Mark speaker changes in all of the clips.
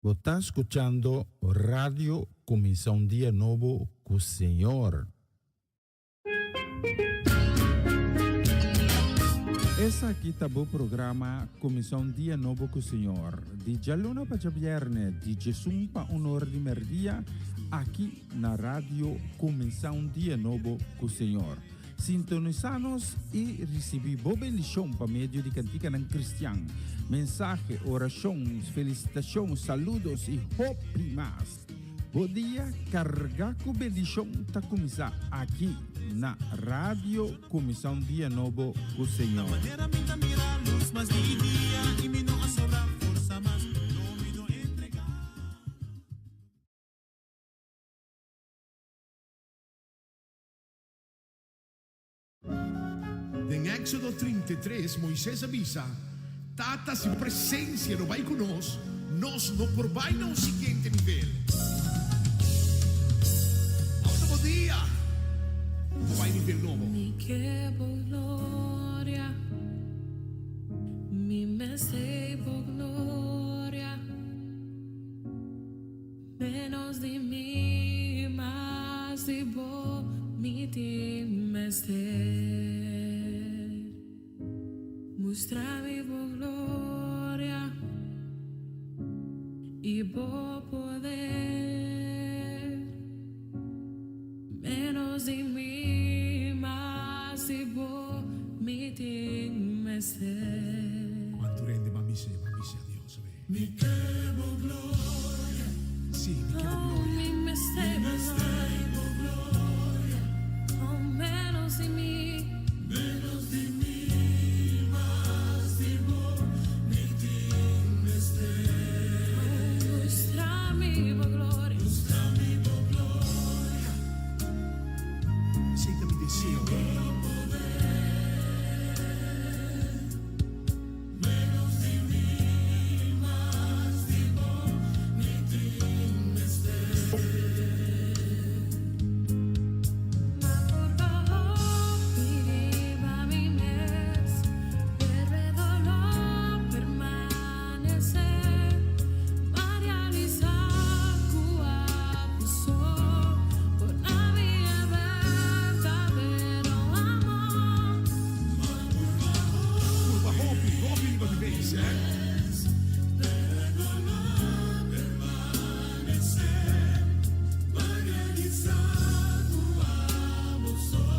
Speaker 1: Bo ta skuchando Radio Kuminsá un Dia Nobo ku Señor. Esaki ta bo programa Kuminsá un Dia Nobo ku Señor, di djaluna pa djabièrnè, di djesun pa un or di mèrdia, aki na Radio Kuminsá un Dia Nobo ku Señor. Sintonisá nos i risibí bo bendishon pa medio di kantikanan kristian, mensahe, orashon, felisitashon, saludos i hopi mas. Bo dia kargá ku bendishon ta kuminsá aki na Radio Kuminsá un Dia Nobo ku Señor.
Speaker 2: Den Éxodo 33, Moises a bisa, Tata, si bo presencia no bai cu nos, nos no por bai na un siguiente nivel. Awe ta bo dia pa bai nivel nobo.
Speaker 3: Mi ke bo gloria, mi mester bo gloria. Menos di mi, mas di bo mi tin mester. Mustra mi bo gloria i bo poder. Menos di mi, mas di bo mi tin mester.
Speaker 2: Cuantu rende ban bis'é, ban bis'é a Dios, awe.
Speaker 3: Mi ke bo gloria.
Speaker 2: Sí, mi ke bo gloria.
Speaker 3: Mi mester bo gloria. Oh, menos di mi.
Speaker 2: Menos di mi, mas di bo mi tin mester.
Speaker 3: Oh, mustra mi bo gloria.
Speaker 2: Mustra mi bo gloria. Esei ta mi deseo.
Speaker 3: Bo poder.
Speaker 2: Menos di mi, mas di bo mi tin mester.
Speaker 3: Ma por hopi riba mi mes, pero e dolor permanece. Ma realisa cu abo so por na mi e berdadero amor.
Speaker 2: Curva hopi, hopi riba mi mes, eh.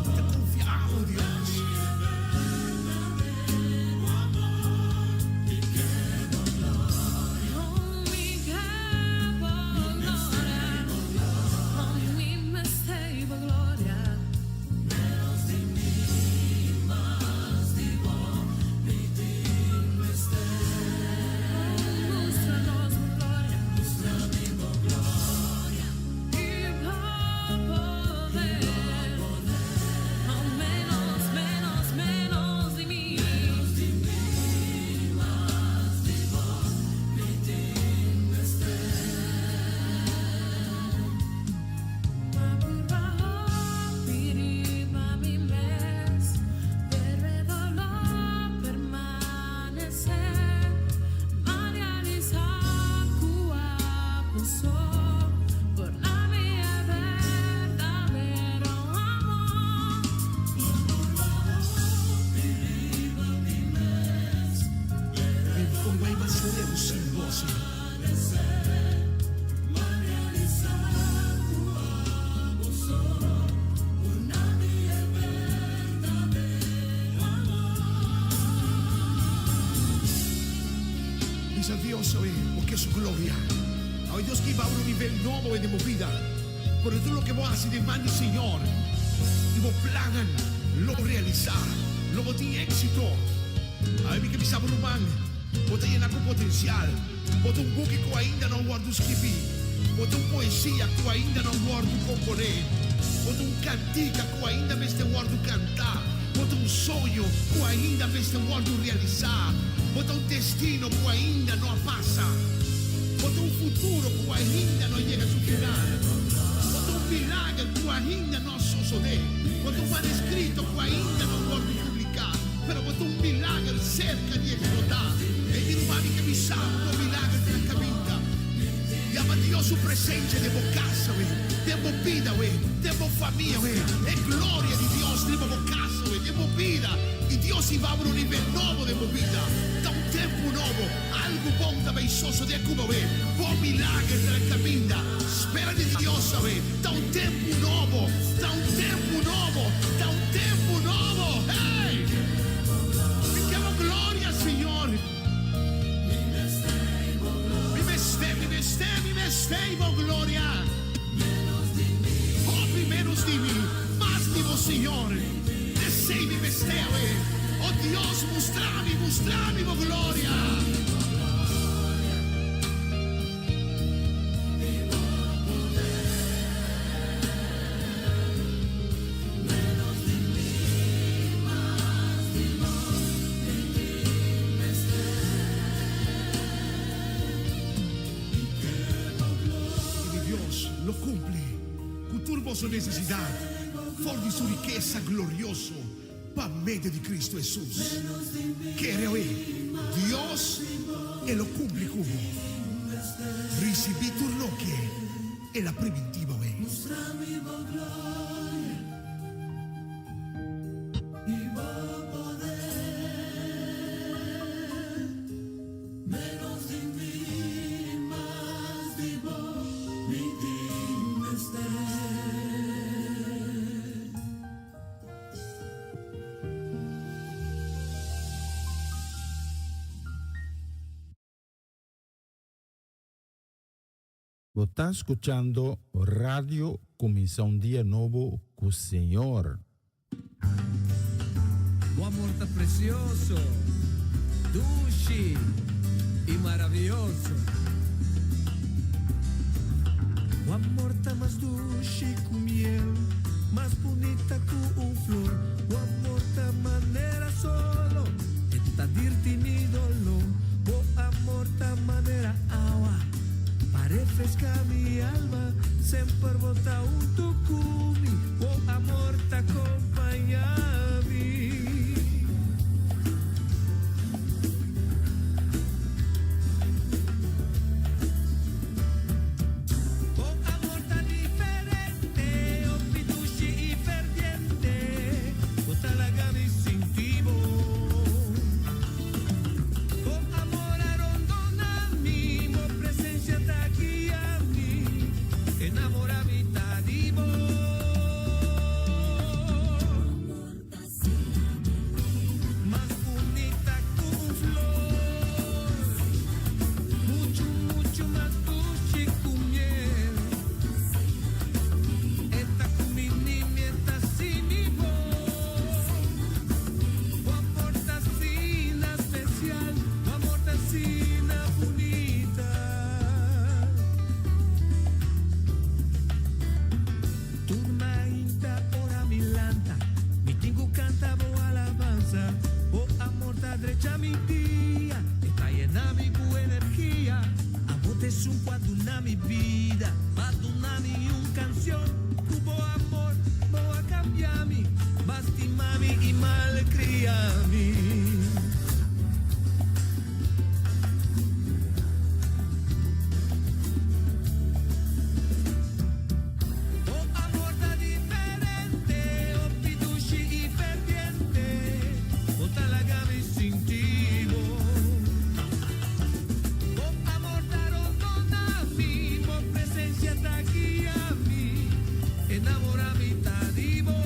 Speaker 2: Mi ta confia abo, Dios.
Speaker 3: Menos di mi, mas di bo mi tin mester. Mustra nos bo gloria,
Speaker 2: mustra mi bo gloria.
Speaker 3: I bo poder. Oh, menos, menos, menos di mi.
Speaker 2: Menos di mi, mas di bo mi tin mester.
Speaker 3: Ma purba hopi riba mi mes, pero e dolor permanece. Ma realisa cu abo so por na mi e berdadero amor.
Speaker 2: Ma purba hopi riba mi mes, pero e dolor Con mas leu sin bo, Señor. Bisa Dios awe, bo ke su gloria. Awe Dios ke hiba bo na un nivel nobo den bo bida. Pero tur loke bo hasi den man di Señor i bo plannan lo realisá, lo bo tin éksito. Awe mi ke bisa bo ruman, bo ta yena ku potensial. Bo ta un buki ku ainda no a wòrdu skibí. Bo ta un poesia ku ainda no a wòrdu komponé. Bo ta un kantika ku ainda mester wòrdu kantá. Bo ta un soño ku ainda mester wòrdu realisá. Bo ta un destino ku ainda no a pasa. Bo ta un futuro ku ainda no a yega su final. Bo ta un milager ku ainda no a sosodé. Bo ta un maneskrito ku ainda no a wòrdu publiká. Pero bo ta un milager serka di eksplotá. E di ruman mi ke bisa bo ku e milager ta na kaminda. Dios su presensia den bo kas awe, den bo bida awe, den bo famia awe. E gloria di Dios riba bo kas awe, den bo bida. I Dios i babo na un nivel nobo den bo bida. Ta un tempu nobo. Algu bon ta bay sosodé ku bo awe. Bo milager ta na kaminda. Spera di Dios awe. Ta un tempu nobo. Ta un tempu nobo. Ta un tempu nobo. Hey! Mi ke bo gloria, Señor. Mi mester, mi mester, mi mester bo gloria. Hopi menos di mi, mas di bo, Señor. Esei mi mester awe. O Dios, mustra mi, mustra mi bo gloria. I mi Dios lo cumpli cu tur boso necesidad for di su rikesa glorioso pa medio di Cristo Hesus. Kere awe, Dios e lo cumpli cu bo. Ricibi tur loke el a priminti bo awe.
Speaker 1: Bo ta skuchando Radio Kuminsá un Dia Nobo ku Señor.
Speaker 4: Bo amor ta precioso, dushi y maraviyoso. Bo amor ta mas dushi cu miel, mas bunita cu un flor. Bo amor ta manera solo, e ta dirti mi dolor. Bo amor ta manera awa, pa refresca mi alma. Semper bo ta hunto cu mi, bo amor ta compaña mi. Bo amor ta diferente, hopi dushi y ferviente, bo ta laga mi sinti bo. Bo amor a rondona mi, bo presencia ta guia mi, enamora mi ta di bo. Mas bunita cu un flor, mucho mucho mas dushi cu miel. E ta cu mi ni mi e ta sin mi voz. Bo amor ta asina special, bo amor ta asina bunita. Tur mainta ora mi lanta, mi tin cu canta bo alabansa. Bo amor ta drecha mi dia, e ta yena mi cu energia. Abo ta esun cu a duna mi bida, b'a duna mi un cancion. Cu bo amor bo a cambia mi, b'a stima mi y malcria mi. Bo amor ta diferente, hopi dushi y ferviente, bo ta laga mi sinti bo. Bo amor ta rondona mi, bo presencia ta guia mi, enamora mi ta di bo.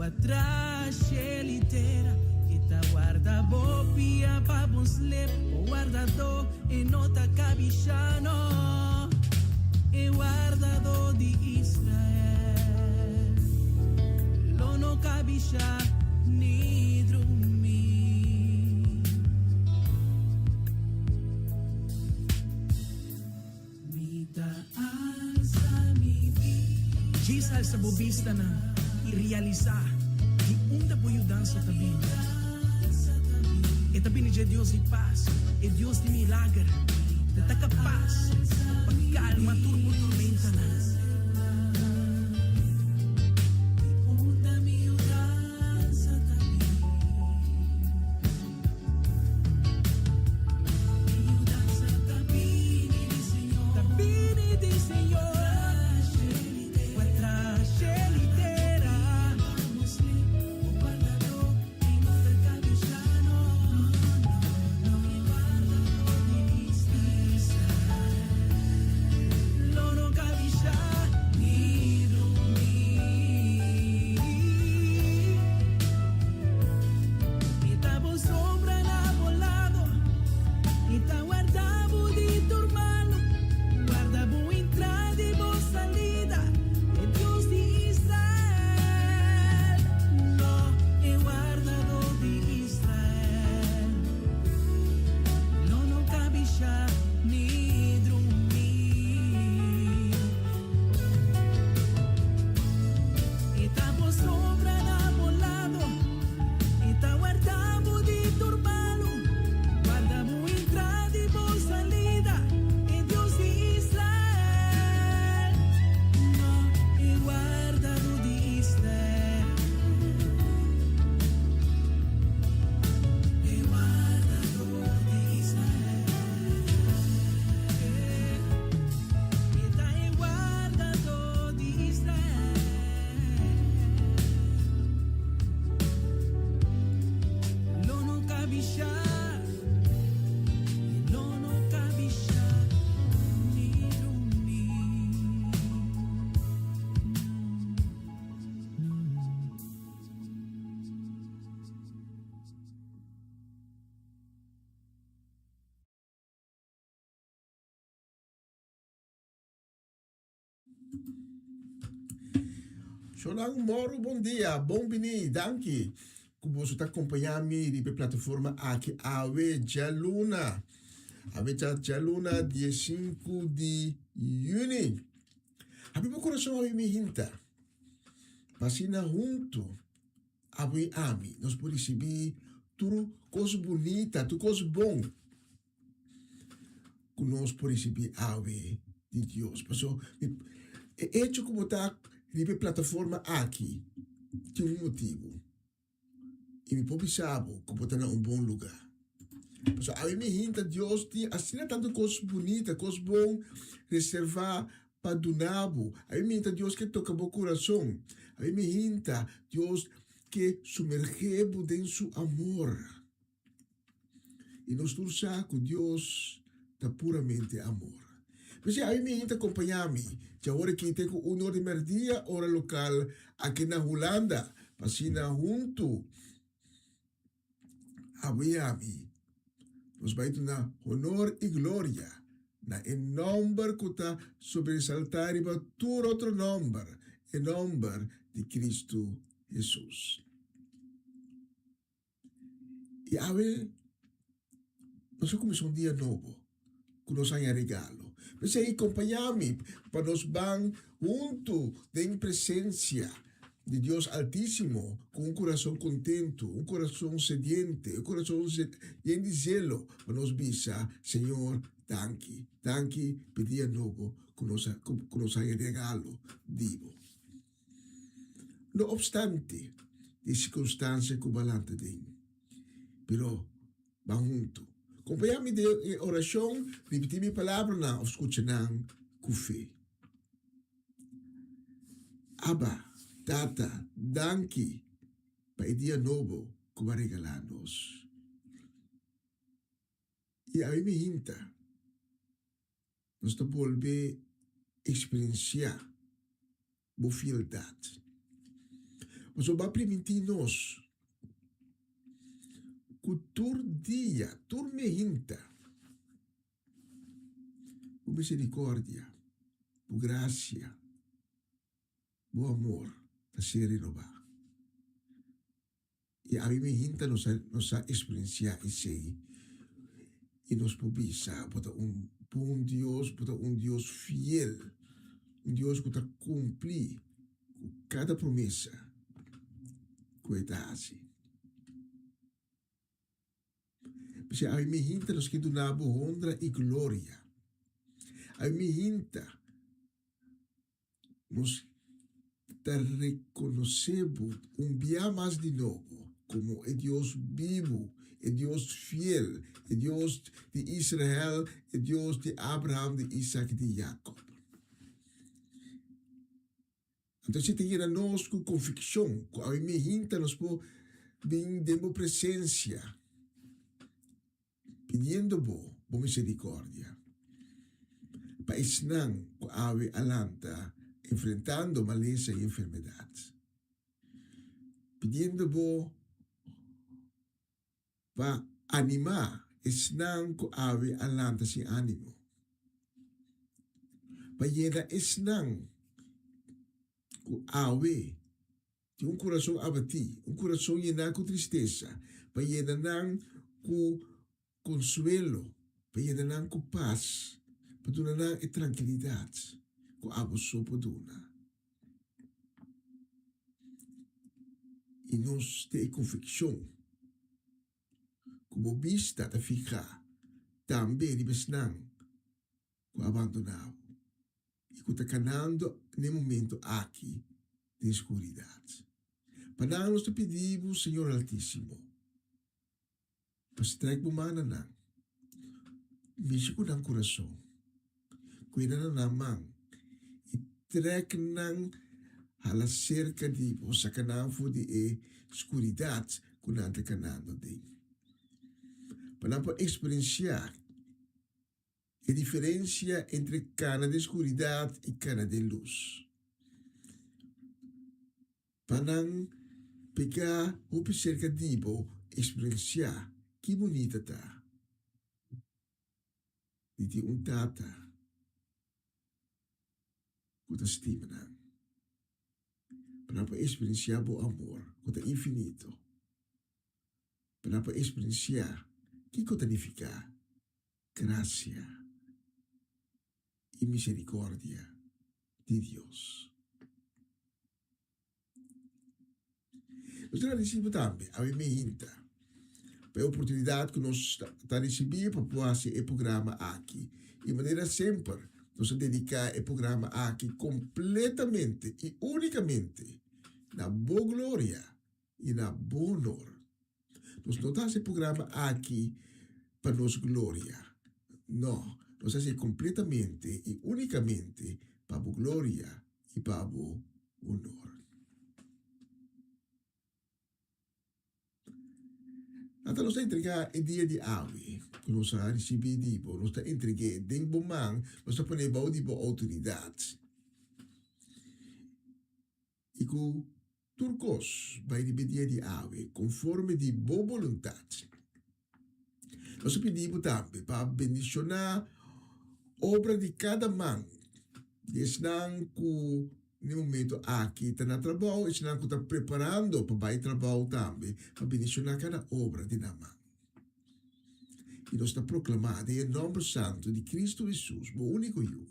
Speaker 3: Cuatra shelitera E ta warda bo pia pa bo slip Bo wardadó e no ta kabishá no E wardadó di Israel Lo no kabishá ni drumí. Mi ta alsa mi bista.
Speaker 4: Djis alsa bo bistanan i realisá di unda bo yudansa ta bini. E ta bini dje Dios di pas, e Dios di milager. E ta kapas pa kalma tur bo tormentanan.
Speaker 3: E ta bo sombra na bo lado, E ta warda bo di tur malu, Warda bo entrada i bo salida, E Dios di Israel, no, e wardadó di Israel, lo no kabishá ni drumí. E ta bo sombra na bo lado, E ta warda bo di tur malu, Warda bo entrada i bo salida, E Dios di Israel, no, e wardadó di Israel, E wardadó di Israel, E ta e wardadó di Israel. Lo no kabishá, e lo no kabishá ni drumí.
Speaker 2: Shonan Moro bon dia, bon bini, danki ku boso ta kompañá mi riba e plataforma aki awe djaluna. Awe ta djaluna diesinku di yüni. Habri bo kurason awe mi hinta, pa asina huntu abo i ami nos por risibí tur kos bunita, tur kos bon. ku nos por risibí awe di Dios. Paso e echo ku bo ta riba e plataforma aki tin un motibu. I mi por bisa bo ku bo ta na un bon lugá. Paso awe mi hinta Dios tin asina tantu kos bunita, kos bon reservá pa duna bo. Awe mi hinta Dios ke toka bo kurason. Awe mi hinta Dios ke sumergé bo den su amor. I nos tur sa ku Dios ta puramente amor. P'esei ami mi ta kompañá mi djawor aki te ku un or di mèrdia ora lokal aki na Hulanda, pa asina huntu abo i ami nos bai duna honor i gloria na e nòmber ku ta sobresaltá riba tur otro nòmber, e nòmber di Kristu Hesus. I awe nos a kuminsá un dia nobo ku nos haña regalo. P'esei kompañá mi pa nos ban huntu den presensia di Dios Altísimo ku un kurason kontentu, un kurason sediente, un kurason yen di zelo pa nos bisa, Señor, danki, danki p'e dia nobo ku nos ku nos haña regalo di bo. No opstante di sirkunstansia ku balanta den, pero ban huntu. Kompañá mi den e orashon, ripití mi palabranan òf skucha nan ku fe. Abba, Tata, danki pa e dia nobo ku bo a regalá nos. I awe mi hinta. Nos ta bolbe eksperensiá bo fieldat. Pasobra bo a primintí nos ku tur dia, tur mehinta, bo miserikòrdia, bo grasia, bo amor ta ser renobá. I ami mehinta nos a nos a eksperensiá esei i nos por bisa, Bo ta un bon Dios, bo ta un Dios fiel, un Dios ku ta kumpli ku kada promesa ku e ta hasi. P'esei ami mehinta nos ke duna bo honra i gloria. Ami mehinta Nos ta rekonosé bo un bia mas di nobo komo e Dios bibu, e Dios fiel, e Dios di Israel, e Dios di Abraham, di Isak i di Jakòb. Anto esei ta yena nos ku konvikshon ku awe mihinta nos por bin den bo presensia. Pidiendo bo bo misericordia pa esnan cu awe a lanta enfrentando malesa y enfermedad. Pidiendo bo pa anima esnan cu awe a lanta sin animo. Pa yena esnan cu awe Tin un kurason abatí, un kurason yená ku tristesa, pa yena nan ku konsuelo, pa yena nan ku pas, pa duna nan e trankilidat ku abo so por duna. I nos tin e konvikshon ku bo bista ta fihá tambe riba esnan ku a bandoná bo i ku ta kanando n'e momento aki den skuridat. Pa nan nos ta pidi bo, Señor Altísimo, pa strèk bo man na nan, mishi ku nan kurason, kuida na nan man i trèk nan hala serka di bo, saka nan for di e skuridat ku nan ta kanando den, pa nan por eksperensiá E diferencia entre cana den scuridad y cana den luz. Pa nan pega hopi cerca di bo experiencia ki bunita ta di tin un tata cu ta stima nan. Pa nan por experiencia bo amor cu ta infinito. Pa nan por experiencia kico ta nifica gracia i misericordia di Dios. Nos ta gradicibo tambe awe meinta pa e oportunidad cu nos ta ricibi pa por haci e programa aki. Y manera semper nos ta dedica e programa aki completamente y unicamente na bo gloria y na bo honor. Nos no ta hasi e programa aki pa nos gloria. No, nos ta hasié kompletamente i únikamente pa bo gloria i pa bo honor. Ata nos ta entregá e dia di awe ku nos a risibí di bo. Nos ta entreg'é den bo man, nos ta pon'é bou di bo outoridat. I ku tur kos bai riba e dia di awe konforme di bo boluntat. Nos ta pidi bo tambe pa bendishoná obra di kada man di esnan ku na e momento aki ta na trabou, esnan ku ta preparando pa bai trabou tambe, pa bendishoná kada obra di nan man. I nos ta proklamá den e nòmber santu di Kristu Hesus, bo úniko Yu,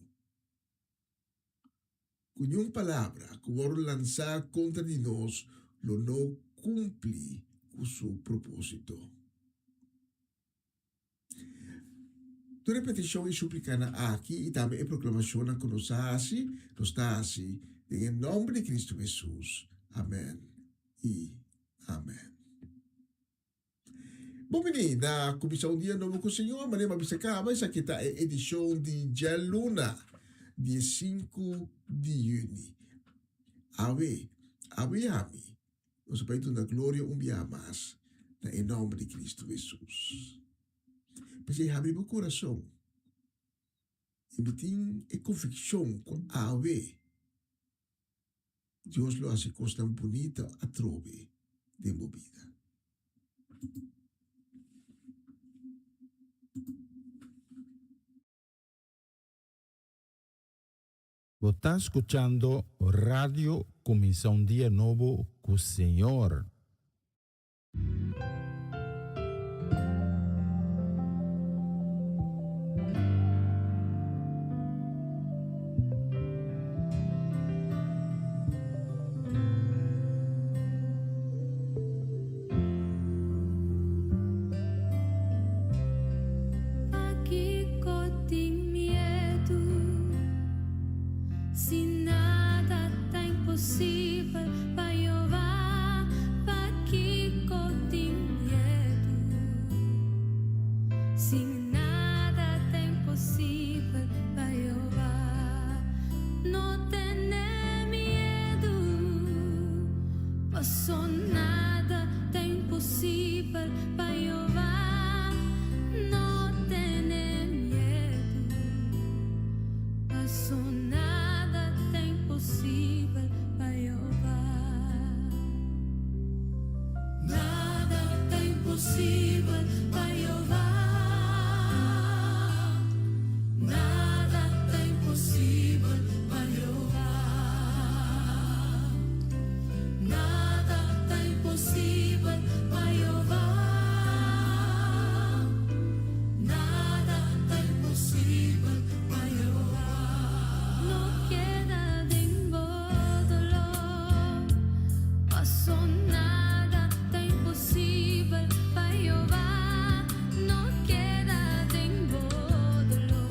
Speaker 2: Ku niun palabra ku wòrdu lansá kontra di nos lo no kumpli ku su propósito. Tur e petishon i suplikanan aki i tambe e proklamashonnan ku nos a hasi, nos ta hasi den e nòmber di Kristu Hesus. Amèn i amèn. Bon bini na Cuminsa un Dia Nobo cu Señor. Manera mi a bisa caba, esaki ta e edicion di djaluna, di e sinku di juni. Awe, awe i ami, nos a bai duna gloria un biaha mas na e nomber di Cristo Jesus. P'esei habri bo curason i mi tin e conviccion cu awe.
Speaker 5: Dios lo hasi kosnan bunita atrobe den bo bida.
Speaker 1: Bo ta skuchando Radio Kuminsá un Dia Nobo ku Señor.
Speaker 6: Pakiko tin miedu si nada ta imposibel pa Jehová? Pakiko tin miedu si nada ta imposibel pa Jehová? No tene miedu, paso nada ta imposibel pa Jehová. No tene miedu, paso nada ta imposibel pa Jehová. Nada ta imposibel pa Jehová. Nada ta imposibel pa Jehová. Nada ta imposibel pa Jehová. Nada ta imposibel pa Jehová. No keda den bo doló, paso nada ta imposibel pa Jehová. No keda den bo doló,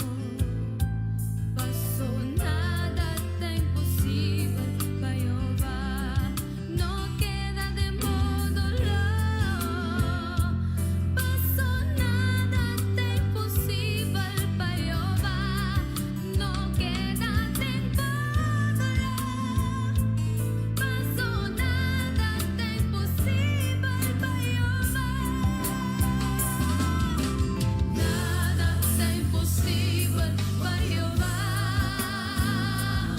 Speaker 6: paso nada ta imposibel pa Jehová. No keda den bo doló, paso nada ta imposibel pa Jehová. No keda den bo doló, paso nada ta imposibel pa Jehová. Nada ta imposibel pa Jehová.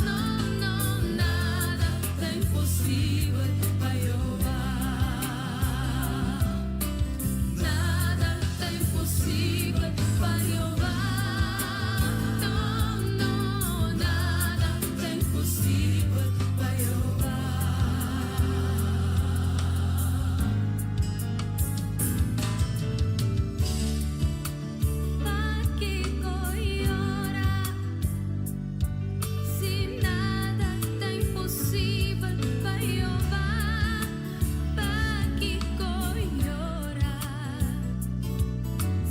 Speaker 6: No, no, nada ta imposibel pa Jehová. Nada ta imposibel pa Jehová. No, no, nada ta imposibel pa Jehová. Pakiko yora si nada ta imposibel pa Jehová? Pakiko yora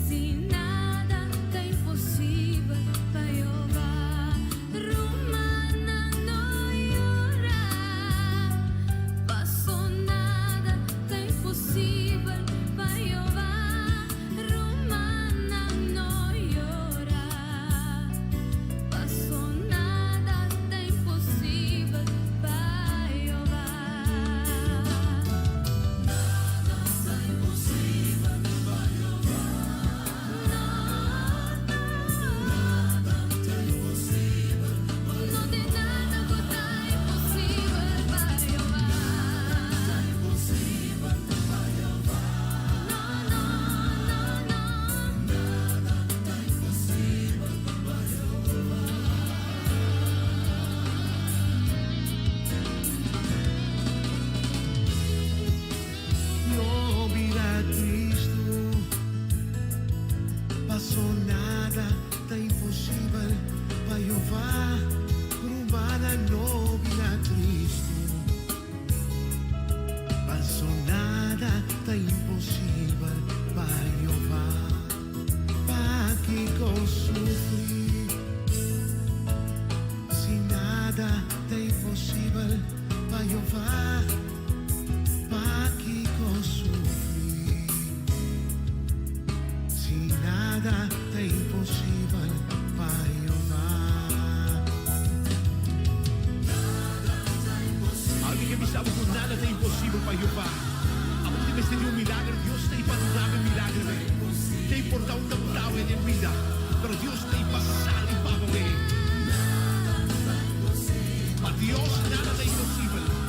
Speaker 6: si nada ta imposibel pa Jehová? Ruman, no yora, paso nada ta imposibel pa Jehová. Ruman, no yora, paso nada ta imposibel pa Jehová. Nada ta imposibel pa Jehová. No, nada ta imposibel. No tin nada ku ta imposibel pa Jehová. Nada imposibel pa Jehová. No, no, no, no. Nada ta imposibel pa Jehová.
Speaker 4: No bira tristu, paso nada ta imposibel pa Jehová. Ruman, no bira tristu, paso nada ta imposibel pa Jehová. Pakiko sufri si nada ta imposibel pa Jehová? Pakiko sufri si nada ta imposibel pa Jehová?
Speaker 2: Alguien ke bisa ku nada ta imposibel pa Jehová. Abo mester di un milager, Dios t'ei pa duna un milager. Ta importá unda bo ta den bida, pero Dios t'ei pa sali pa bo. Pa Dios nada ta imposibel.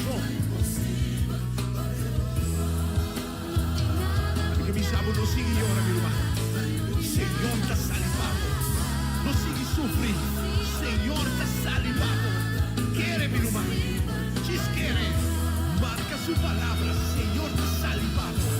Speaker 2: kurason. Mi ke bisa bo, no sigui yora, mi ruman. Señor ta sali pa bo. No sigui sufri. Señor ta sali pa bo. Kere, mi ruman. Djis kere. Marka su palabra. Señor ta sali pa bo.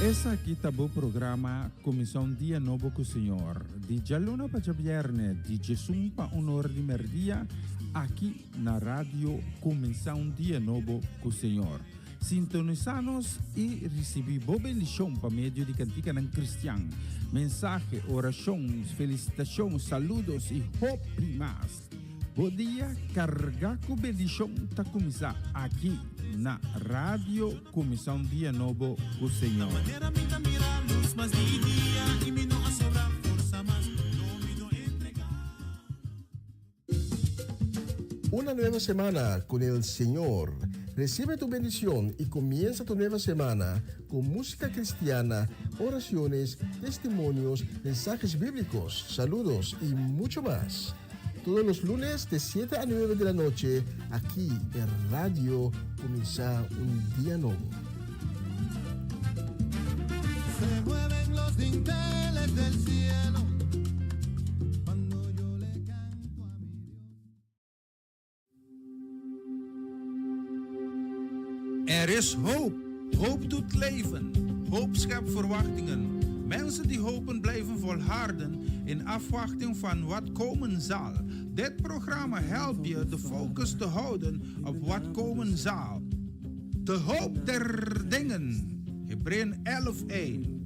Speaker 1: Esaki ta bo programa Cuminsa un Dia Nobo cu Señor, di djaluna pa djabierne, di djesun pa un or di merdia, aki na Radio Cuminsa un Dia Nobo cu Señor. Sintonisa nos i risibí bo bendishon pa medio di kantikanan kristian, mensahe, orashon, felisitashon, saludos i hopi mas. Bo dia kargá ku bendishon ta kuminsá aki na Radio Kuminsá un Dia Nobo ku Señor.
Speaker 5: Una nueva semana con el Señor. Recibe tu bendición y comienza tu nueva semana con música cristiana, oraciones, testimonios, mensajes bíblicos, saludos y mucho más. Todos los lunes de 7 a 9 de la noche, aquí en Radio Comienza un Día Nuevo.
Speaker 4: Se mueven los dinteles del cielo cuando yo le canto a mi Dios.
Speaker 1: Er is hoop. Hoop doet leven. Hoop schept verwachtingen. Mensen die hopen blijven volharden in afwachting van wat komen zal. Dit programma helpt je de focus te houden op wat komen zal. De hoop der dingen. Hebreeën 11:1.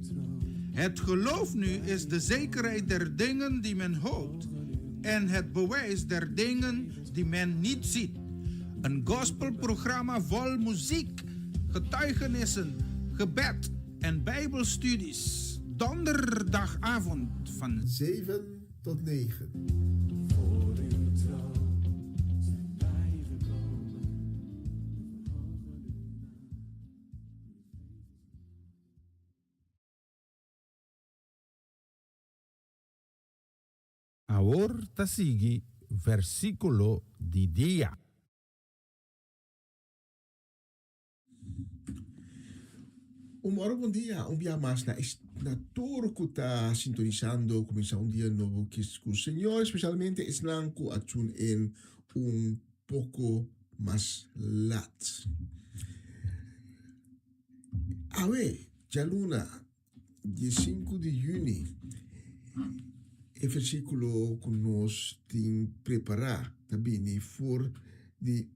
Speaker 1: Het geloof nu is de zekerheid der dingen die men hoopt en het bewijs der dingen die men niet ziet. Een gospelprogramma vol muziek, getuigenissen, gebed en bijbelstudies. Donderdagavond van
Speaker 5: 7 tot 9.
Speaker 4: Voor uw trouw zijn wij gekomen.
Speaker 1: Awor ta sigui versíkulo di dia.
Speaker 5: Un moro bon dia, un bia mas na na tur ku ta sintonisando kuminsá un dia nobo ku Señor, espesialmente esnan ku a tune in un poko mas lat. Awe, djaluna, diesinku di yüni, e versíkulo ku nos tin prepará ta bini for di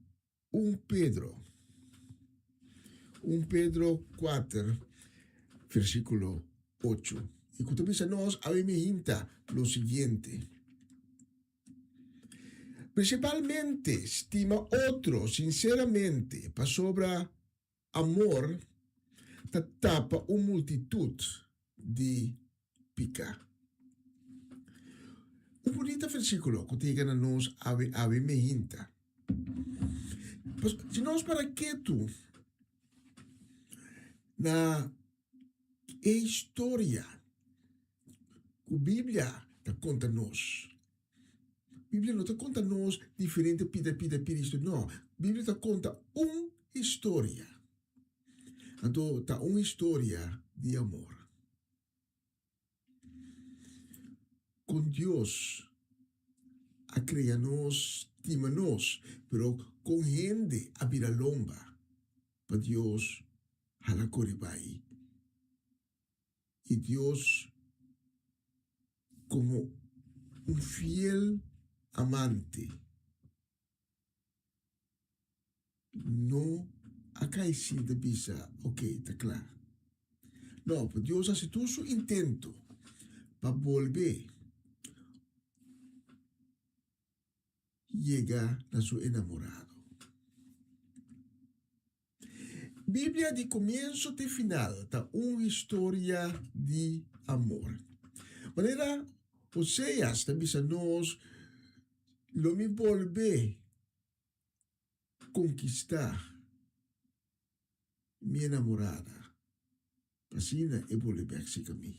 Speaker 5: un Pedro, un Pedro kuater, versíkulo ocho, i ku ta bisa nos awe mi hinta lo siguiente. Prinsipalmente, stima otro sinseramente, pasobra amor ta tapa un multitut di piká. Un bunita versíkulo ku ta yega na nos awe awe meinta. Si nos para ketu na e historia ku Biblia ta konta nos, Biblia no ta konta nos diferente pida pida pida historia, no. Biblia ta konta un historia. Anto ta un historia di amor. Kon Dios a krea nos, stima nos, pero kon hende a bira lomba pa Dios hala kore bai. I Dios komo un fiel amante no a kai sinta bisa, Ok, ta kla. No, pero Dios a hasi tur su intento pa bolbe yega na su enamorado. Biblia di comienso te final ta un historia di amor. Manera. Oseas ta bisa nos, Lo mi bolbe konkistá mi enamorada, pa asina e bolbe bèk serka mi.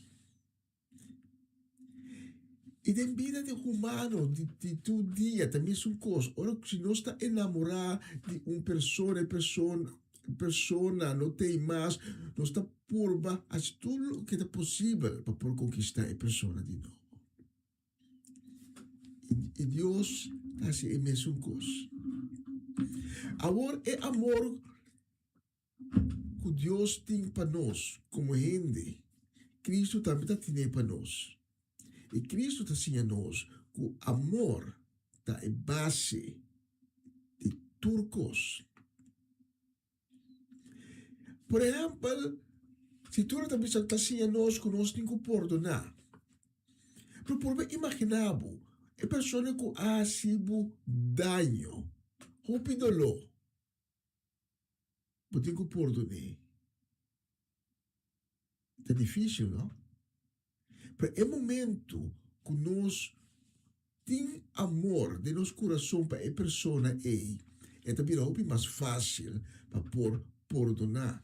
Speaker 5: I den bida di humano di tur dia ta mesun kos. Ora si nos ta enamorá di un persona, e persona persona no t'ei mas, nos ta purba hasi tur loke ta posibel pa por konkistá e persona di nobo. I Dios ta hasi e mesun kos. Awor e amor ku Dios tin pa nos komo hende, Kristu tambe ta tine pa nos. I Kristu ta siña nos ku amor ta e base di tur kos. Por ehèmpel, Skritura ta bisa ta siña nos ku nos tin ku pordoná. Pero purba imaginá bo e persona ku a hasi bo daño, hopi doló. Bo tin ku pordon'é. Ta difísil, no? Pero e momento ku nos tin amor den nos kurason pa e persona ei, e ta bira hopi mas fásil pa por pordoná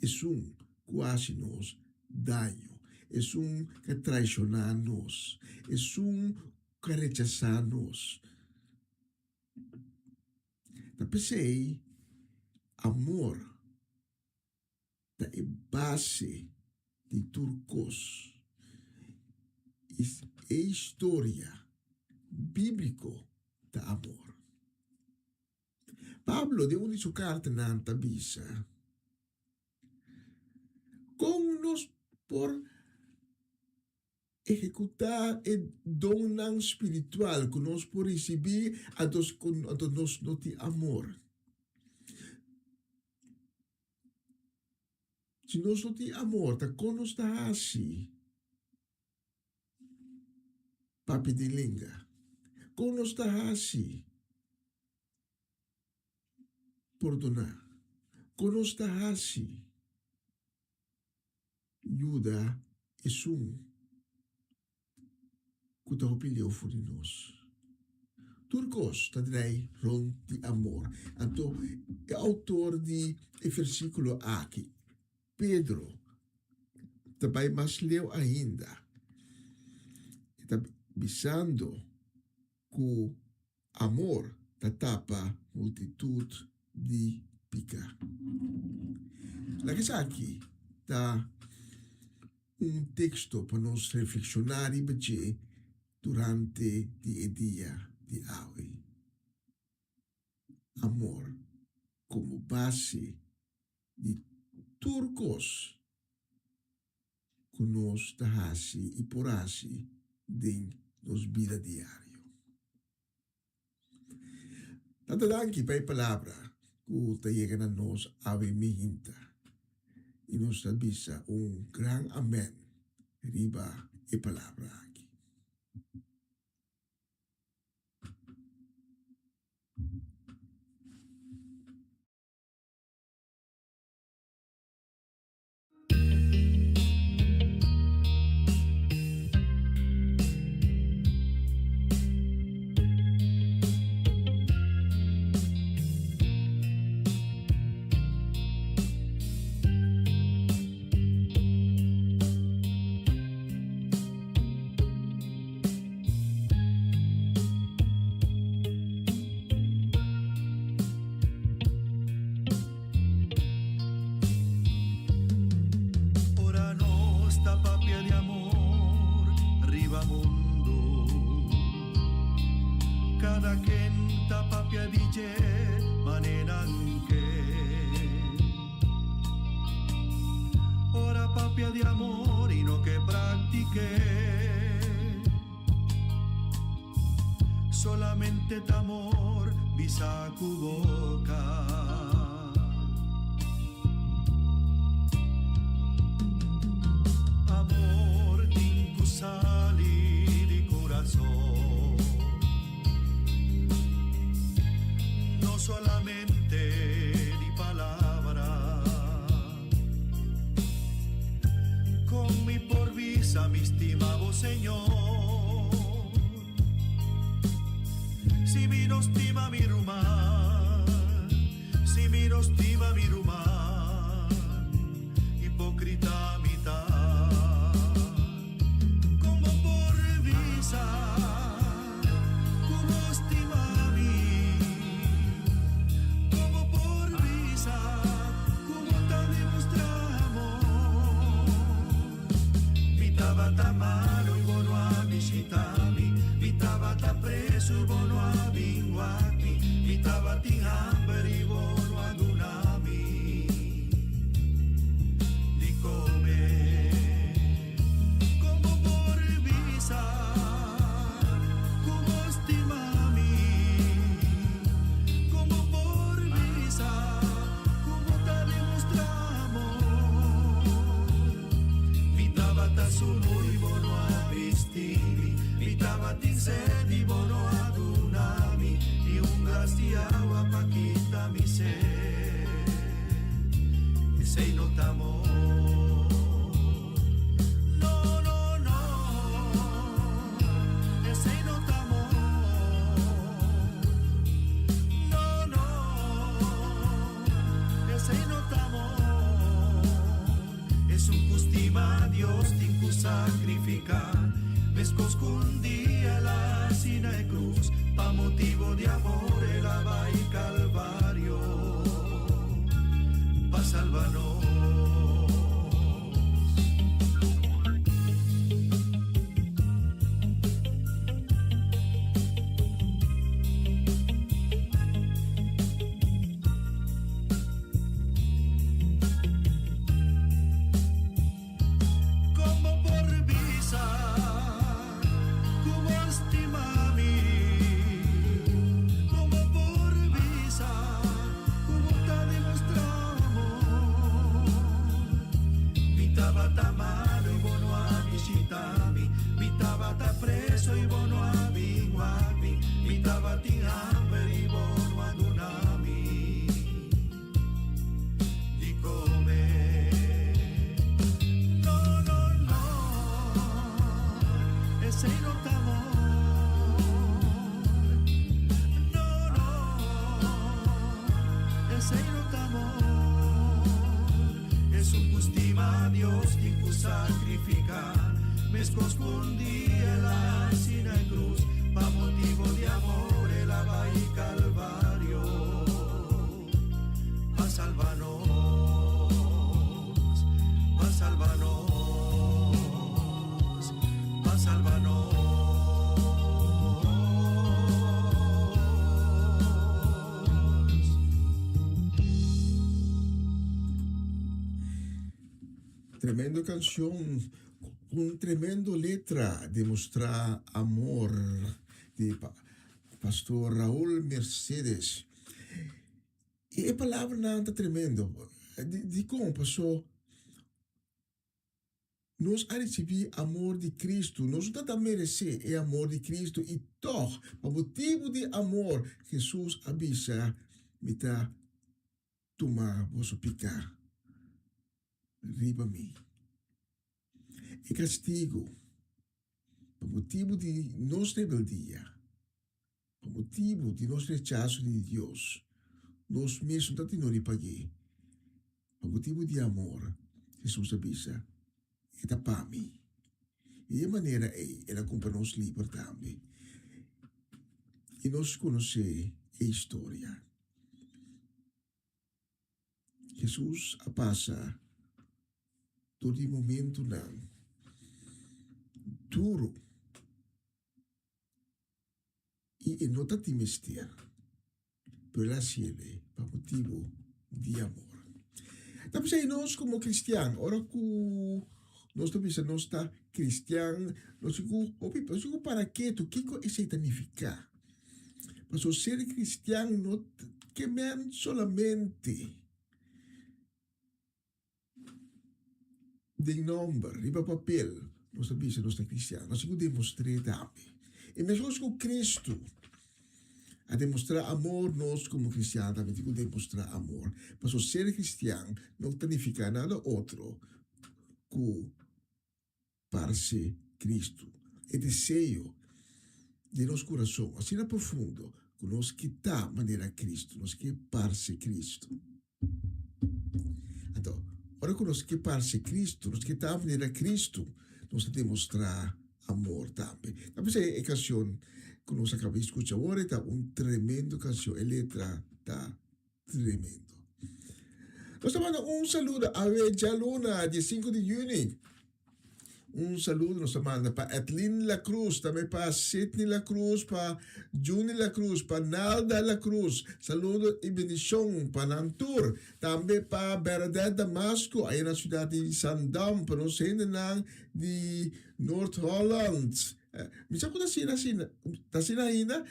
Speaker 5: esun ku a hasi nos daño, esun ku a traishoná nos, esun ku a rechasá nos. Ta p'esei amor ta e base di tur kos. I e historia bíbliko ta amor. Pablo den un di su kartanan ta bisa, Kon nos por Ehekutá e donnan spiritual ku nos por risibí anto anto nos no tin amor. Si nos no tin amor, ta kon nos ta hasi papia di lenga? Kon nos ta hasi pordoná? Kon nos ta hasi Yuda esun ku ta hopi leu for di nos. Tur kos ta drai rond di amor. Anto e outor di e versíkulo aki, Pedro, ta bai mas leu ainda. E ta bisando ku amor ta tapa multitut di piká. Laga esaki ta un teksto pa nos reflekshoná riba dje durante di e dia di awe. Amor komo base di tur kos ku nos ta hasi i por hasi den nos bida diario. Tata danki pa e palabra ku ta yega na nos awe mihinta i nos ta bisa un gran amen riba e palabra aki.
Speaker 4: Ora nos ta papia di amor riba mundu, kada ken ta papia di dje manera nan ke. Ora papia di amor i no ke praktik'é, solamente ta amor bisa ku boka. Amor tin ku sali di kurason, no solamente di palabra. Kon mi por bisa mi stima bo? Señor. Si mi no stima mi ruman, si mi no stima mi ruman, hipócrita mi ta. Kon bo por bisa ku bo stima mi? Kon bo por bisa ku bo ta demostrá amor? Mi tabata malu i bo no a bishitá mi, mi tabata presu i bo no a bin wak mi, mi tabatin hamber i bo no a duna mi di kome. Kon bo por bisa ku bo stima mi? Kon bo por bisa ku bo ta demostrá amor? Mi tabata sunu i bo no a bisti mi, mi tabatin sed i bo no a duna mi ni un glas di awa pa kita mi sed. Esei no ta amor. No, no, no, esei no ta amor. No, no, esei no ta amor. Esun ku stima Dios tin ku sakrifiká, meskos ku un dia el a hasi na e krus, pa motibu di amor el a bai Kalvario pa salba nos. Kon bo por bisa ku bo stima mi? Kon bo por bisa ku bo ta demostrá amor? Mi tabata malu i bo no a bishitá mi, mi tabata preso i bo no a bin wak mi, mi tabatin hamber i bo no a duna mi di kome. No, no, no, esei no ta amor. No, no, esei no ta amor. Esun ku stima Dios tin ku sakrifiká, meskos ku un dia el a hasi na e krus, pa motibu di amor el a bai Kalvario pa salba nos, pa salba nos, pa salba nos.
Speaker 5: Tremendo canción con tremendo letra demostra amor di Pastor Raúl Mercedes. Y e palabranan ta tremendo. Dikon? Paso nos a ricibi amor di Cristo, nos no ta merece e amor di Cristo y toch pa motibu di amor Jesus a bisa mi ta tuma boso piká riba mi. E kastigu pa motibu di nos rebeldia, pa motibu di nos rechaso di Dios, nos mes no ta tin nodi pag'é. Pa motibu di amor, Hesus a bisa, E ta pa mi. I di e manera ei el a kumpra nos liber tambe. I nos konosé e historia. Hesus a pasa dor di momentunan duru i e no ta tin mester, pero el a hasiel pa motibu di amor. Ta p'esei nos komo kristian, ora ku nos ta bisa nos ta kristian, nos tin ku hopi nos tin ku para ketu kiko esei ta nifiká. Pasobra ser kristian no ke men solamente den nomber, riba papel, nos ta bisa nos ta kristian. Nos tin ku demostr'é tambe. I meskos ku Kristu a demostrá amor, nos komo kristian tambe tin ku demostrá amor. Pasobra ser kristian no ta nifiká nada otro ku parse.
Speaker 2: Kristu, e deseo den nos kurason asina profundo ku nos ke ta manera Kristu, nos ke parse Kristu. Anto, ora ku nos ke parse Kristu, nos ke ta manera Kristu, nos ta demostrá amor tambe. Ta p'esei e kanshon ku nos a kaba di skucha awor e ta un tremendo kanshon, e letra ta tremendo. Nos ta manda un saludo awe djaluna, di e sinku di yüni. Un saludo nos ta manda pa Edlin La Cruz, tambe pa Sidney La Cruz, pa Juni La Cruz, pa Nalda La Cruz. Saludo y bendicion pa nan tur. Tambe pa Bernadette Damasco, aya na ciudad di Zaandam, pa nos hendenan di Noord Holland. Mi sa ku ta asina asina, ta asina ainda,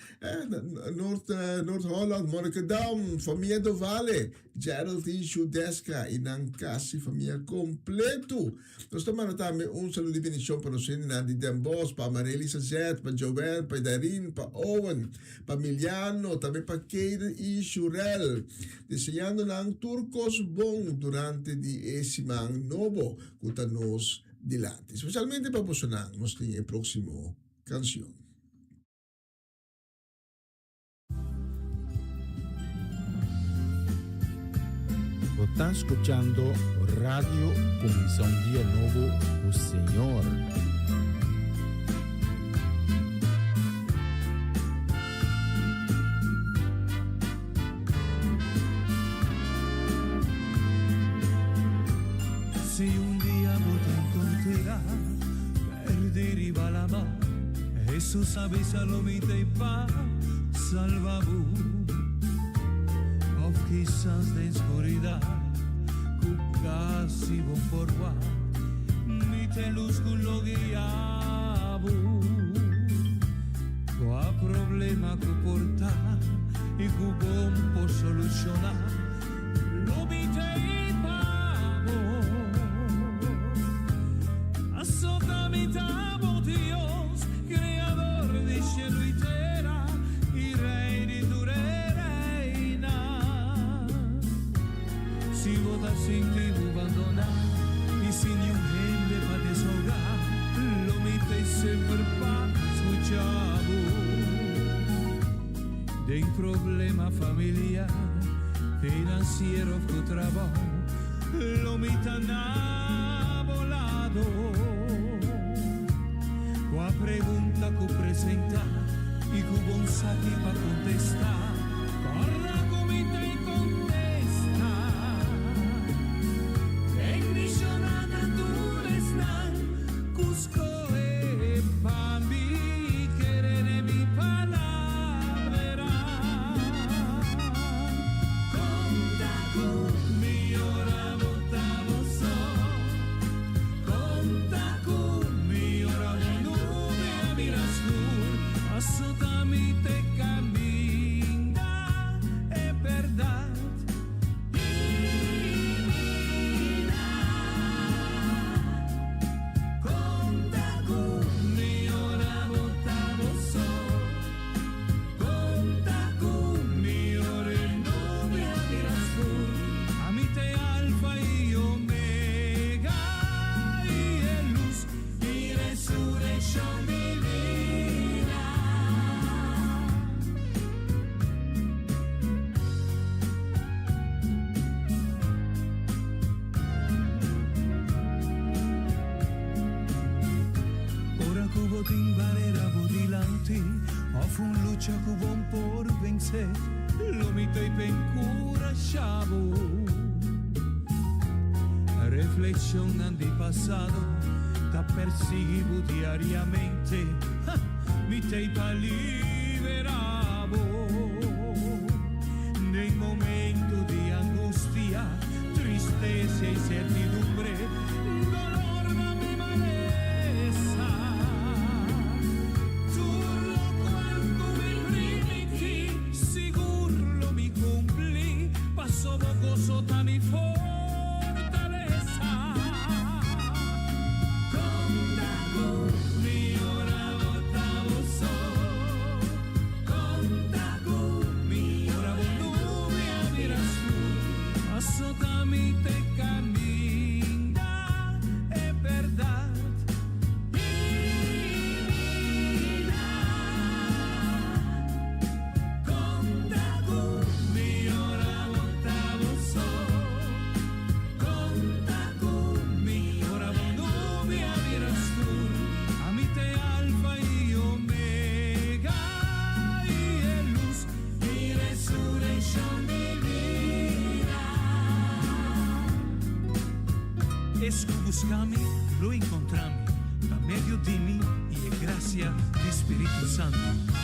Speaker 2: Noord, Noord Holland, Monnikendam, famia Dovale, Gerald i Judeska i nan kasi famia kompletu. Nos ta manda tambe un saludo di bendishon pa nos hendenan di Den Bosch, pa Amarely Sazet, pa Joel, pa Darin, pa Owen, pa Miliano, tambe pa Kaden i Shurel, deseando nan tur kos bon durante di e siman nobo ku ta nos dilanti. Specialmente pa bosonan nos tin e proximo cancion.
Speaker 1: Bo ta scuchando Radio Cuminsa un Dia Nobo cu Señor.
Speaker 4: Si un dia bo ta encontrá perdí riba lama, Jesús a bisa lo mi t'ei pa salba bo. Of kisas den scuridad cu casi bo por wak, mi t'e luz cu lo guia bo. Cua problema cu por ta y cu bon por soluciona, lo mi t'ei pa bo. Pasobra mi ta bo Dios, Creador di cielo y tera y Rey di tur e reinan. Si bo ta sinti bo bandoná i sin niun hende pa desahogá, lo mi t'ei semper pa skuchá bo. Den problema familiar, finansiero òf ku trabou, lo mi ta na bo lado. Kua pregunta ku presentá i ku bon saki pa kontestá, Corda cu mi ta e contesta. Bendiciona na tur esnan cu scohe pa mi kere den mi palabra. Conta cu mi ora bo ta bo so. Conta cu mi ora bo nube a bira scur. Paso ta mi te caminda e berdad y bida. Conta cu mi ora bo ta bo so. Conta cu mi ora e nube a bira scur. Ami ta e alfa y omega y e luz y resureccion di bida. Ora cu bo tin barera bo dilanti of un lucha cu bo por vence, lo mi ta pa encurasha bo. Reflexionnan di pasado ta persigui bo diariamente, ha, mi ta pa libera bo. Den momento di angustia, tristesa y certidumbre, dolor na mi malesa. Tur locual cu mi primintí, sigur lo mi cumplí, paso bo gozo ta mi fortalesa. Conta cu mi ora bo ta bo so. Conta cu mi ora bo nube a bira scur, paso ta mi te caminda. Es ku buska mi lo enkontrá mi, pa medio di mi i e grasia di Spiritu Santu.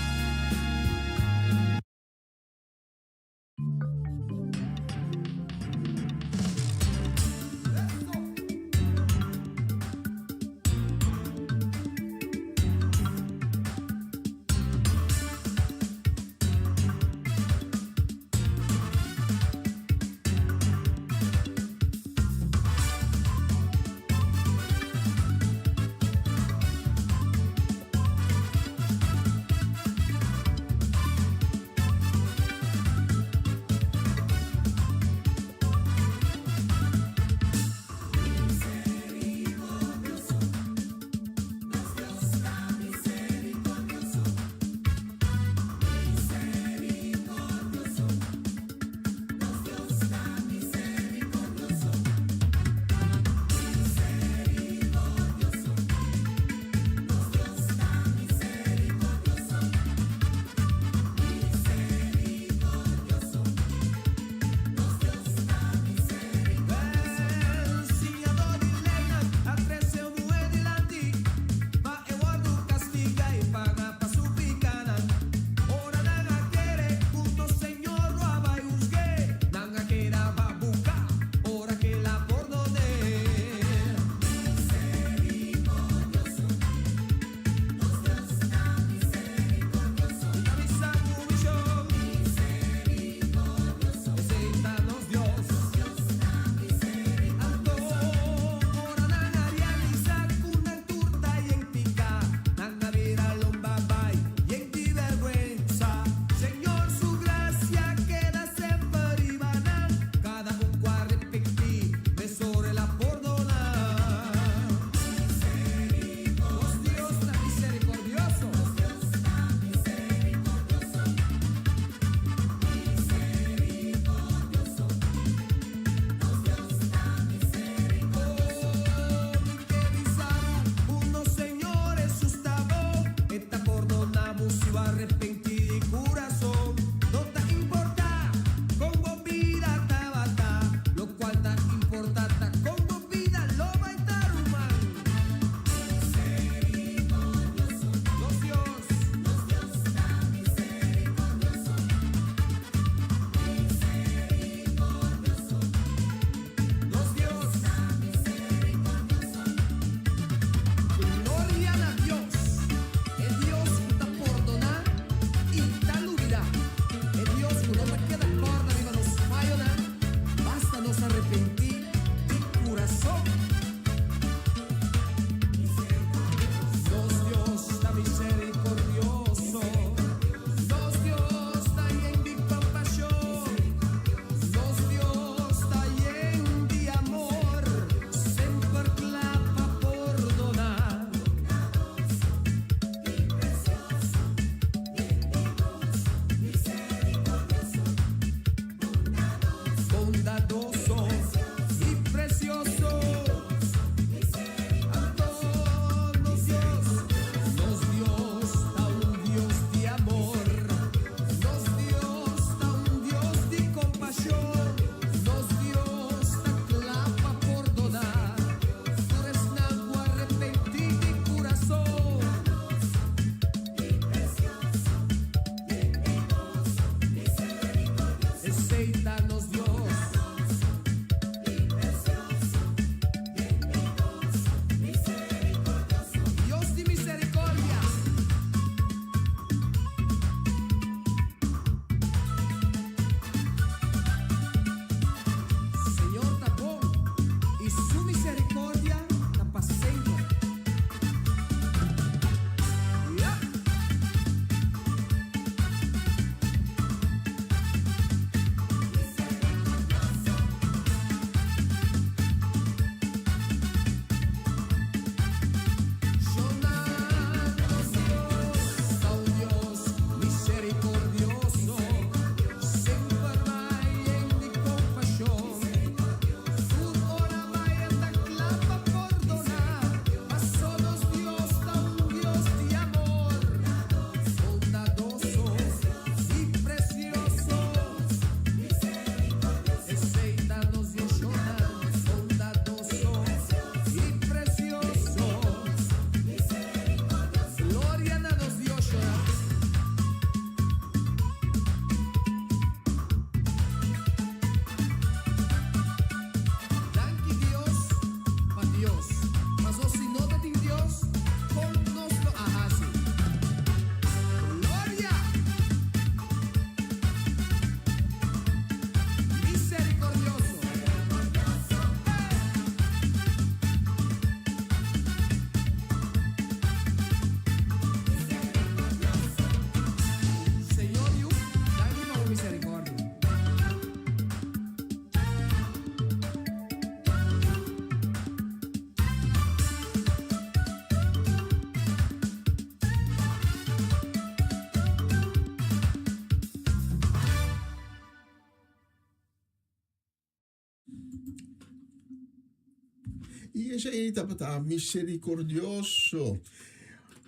Speaker 5: I esei tabata miserikordioso.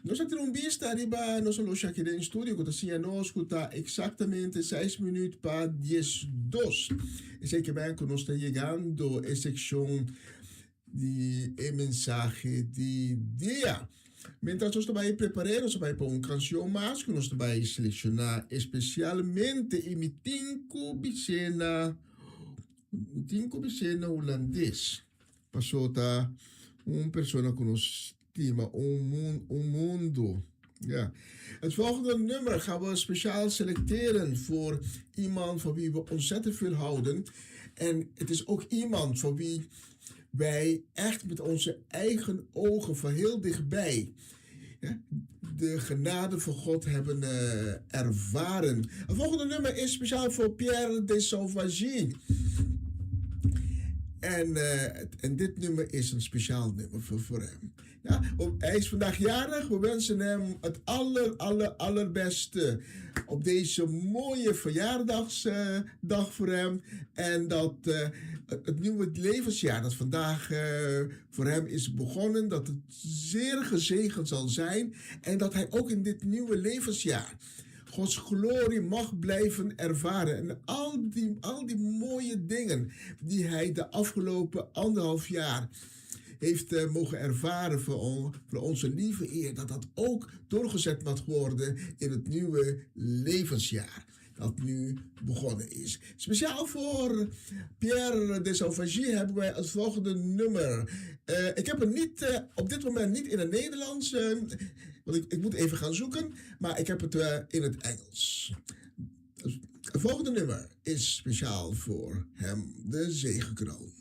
Speaker 5: Nos a tira un bista riba nos oloshi aki den studio ku ta siña nos ku ta eksaktamente seis minüt pa diesdos. Esei ke men ku nos ta yegando e sekshon di e mensahe di dia. Mientras nos ta bai prepar'é, nos ta bai pa un kanshon mas ku nos ta bai selekshoná espesialmente i mi tin ku bis'é na mi tin ku bis'é na hulandes paso ta un persona ku nos stima un un mundu. Ja. Het volgende nummer gaan we speciaal selecteren voor iemand van wie we ontzettend veel houden. En het is ook iemand van wie wij echt met onze eigen ogen van heel dichtbij ja, de genade van God hebben uh, ervaren. Het volgende nummer is speciaal voor Pierre de Sauvagie. En, uh, en dit nummer is een speciaal nummer voor, voor hem. Ja, hij is vandaag jarig. We wensen hem het aller, aller, allerbeste op deze mooie verjaardagsdag voor hem. En dat uh, het nieuwe levensjaar dat vandaag uh, voor hem is begonnen, dat het zeer gezegend zal zijn. En dat hij ook in dit nieuwe levensjaar Gods glorie mag blijven ervaren. En al die, al die mooie dingen die hij de afgelopen anderhalf jaar heeft uh, mogen ervaren voor, on, voor onze lieve eer, dat dat ook doorgezet mag worden in het nieuwe levensjaar dat nu begonnen is. Speciaal voor Pierre de Sauvagie hebben wij het volgende nummer. Uh, ik heb het niet, uh, op dit moment niet in het Nederlands, uh, want ik, ik moet even gaan zoeken, maar ik heb het in het Engels. Het volgende nummer is speciaal voor hem, de zegenkroon.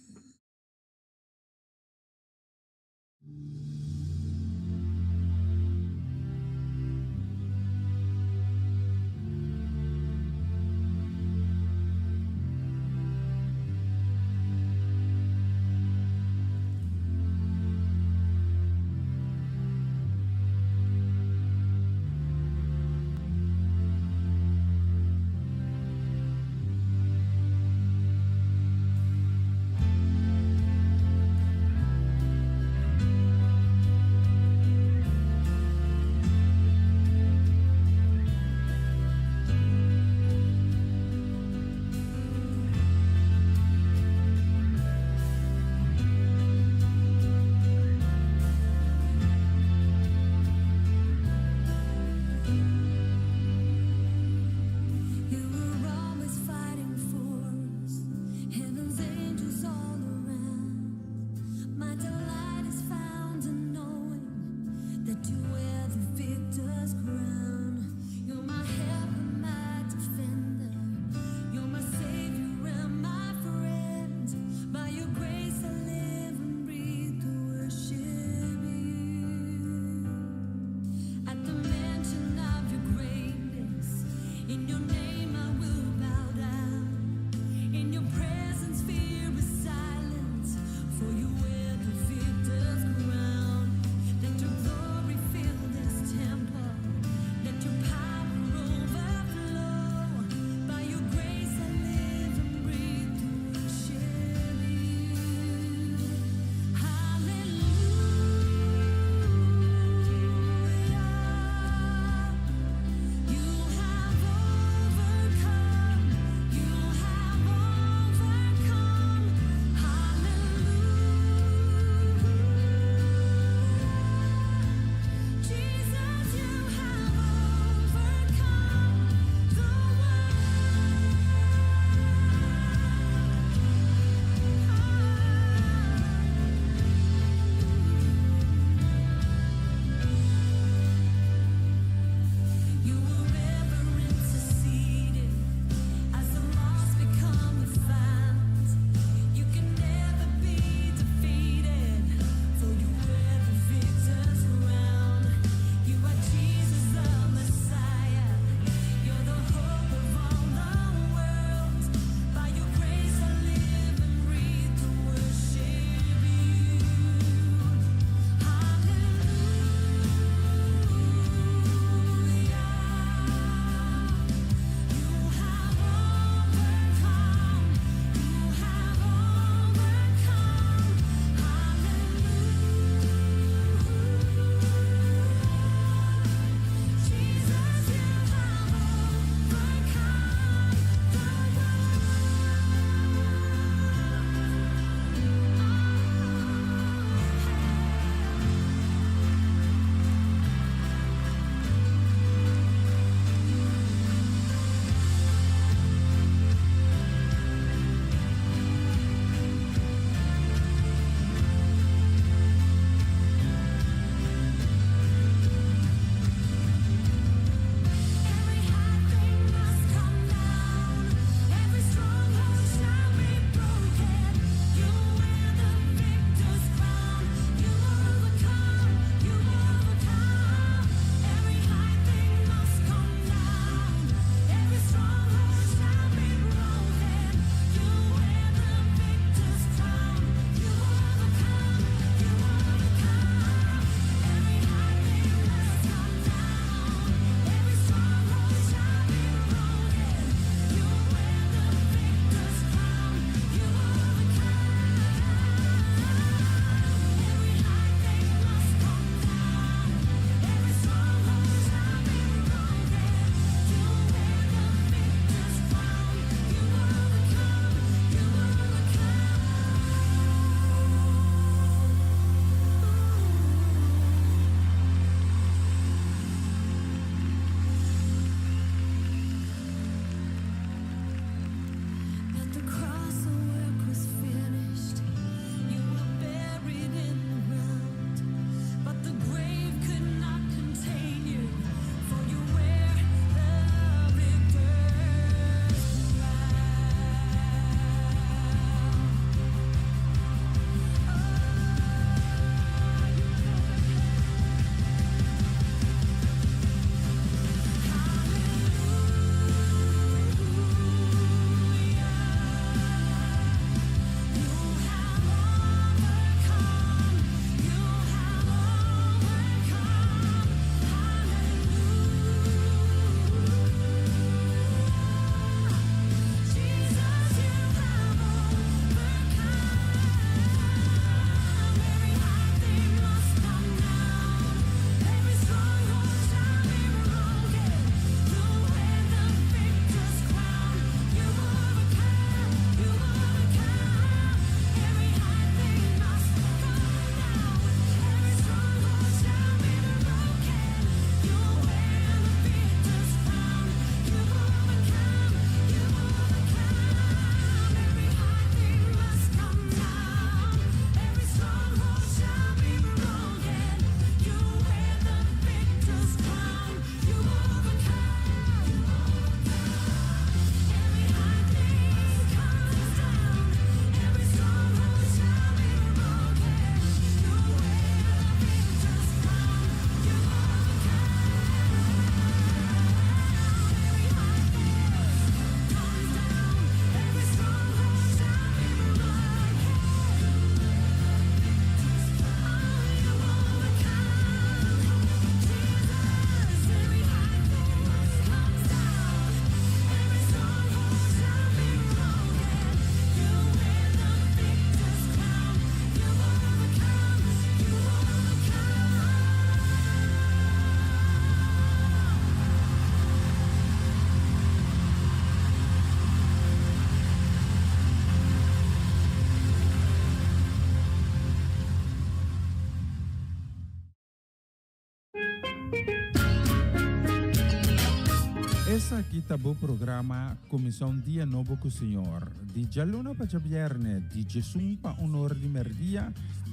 Speaker 1: Esaki ta bo programa Kuminsá un Dia Nobo ku Señor, di djaluna pa djabièrnè di djesun pa un or di mèrdia,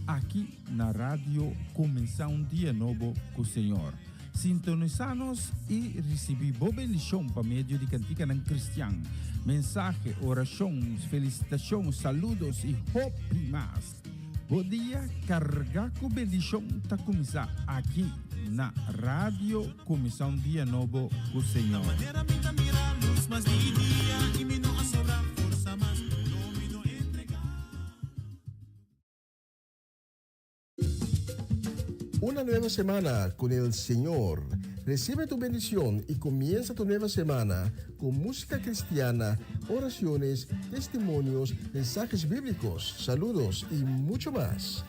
Speaker 1: aki na Radio Kuminsá un Dia Nobo ku Señor. Sintonisá nos i risibí bo bendishon pa medio di kantikanan kristian, mensahe, orashon, felisitashon, saludos i hopi mas. Bo dia kargá ku bendishon ta kuminsá aki na Radio Kuminsá un Dia Nobo ku Señor.
Speaker 5: Una nueva semana con el Señor. Recibe tu bendición y comienza tu nueva semana con música cristiana, oraciones, testimonios, mensajes bíblicos, saludos y mucho más.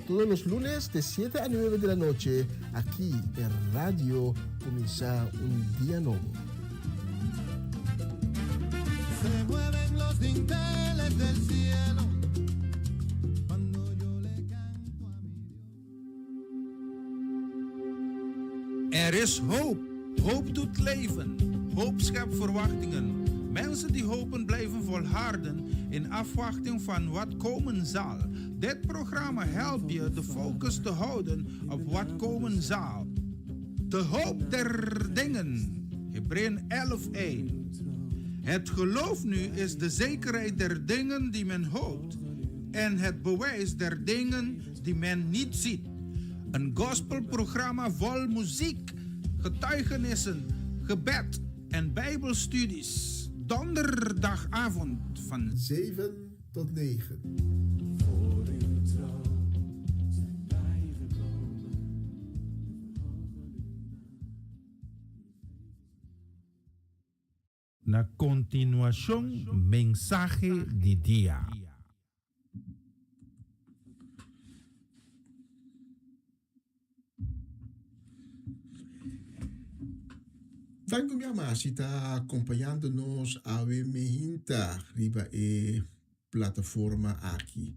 Speaker 5: Todos los lunes de 7 a 9 de la noche, aquí en Radio Comienza un Día Nuevo.
Speaker 4: Se mueven los dinteles del cielo cuando yo le canto a mi Dios.
Speaker 1: Er is hoop. Hoop doet leven. Hoop schept verwachtingen. Mensen die hopen blijven volharden in afwachting van wat komen zal. Dit programma helpt je de focus te houden op wat komen zal. De hoop der dingen. Hebreeën 11:1. Het geloof nu is de zekerheid der dingen die men hoopt en het bewijs der dingen die men niet ziet. Een gospelprogramma vol muziek, getuigenissen, gebed en bijbelstudies. Donderdagavond van
Speaker 5: 7 tot 9.
Speaker 4: Voor uw troon zijn wij gekomen.
Speaker 1: Na kontinuashon mensahe di dia.
Speaker 5: Danki un bia mas si ta acompañando nos awe mehinta riba e plataforma aki.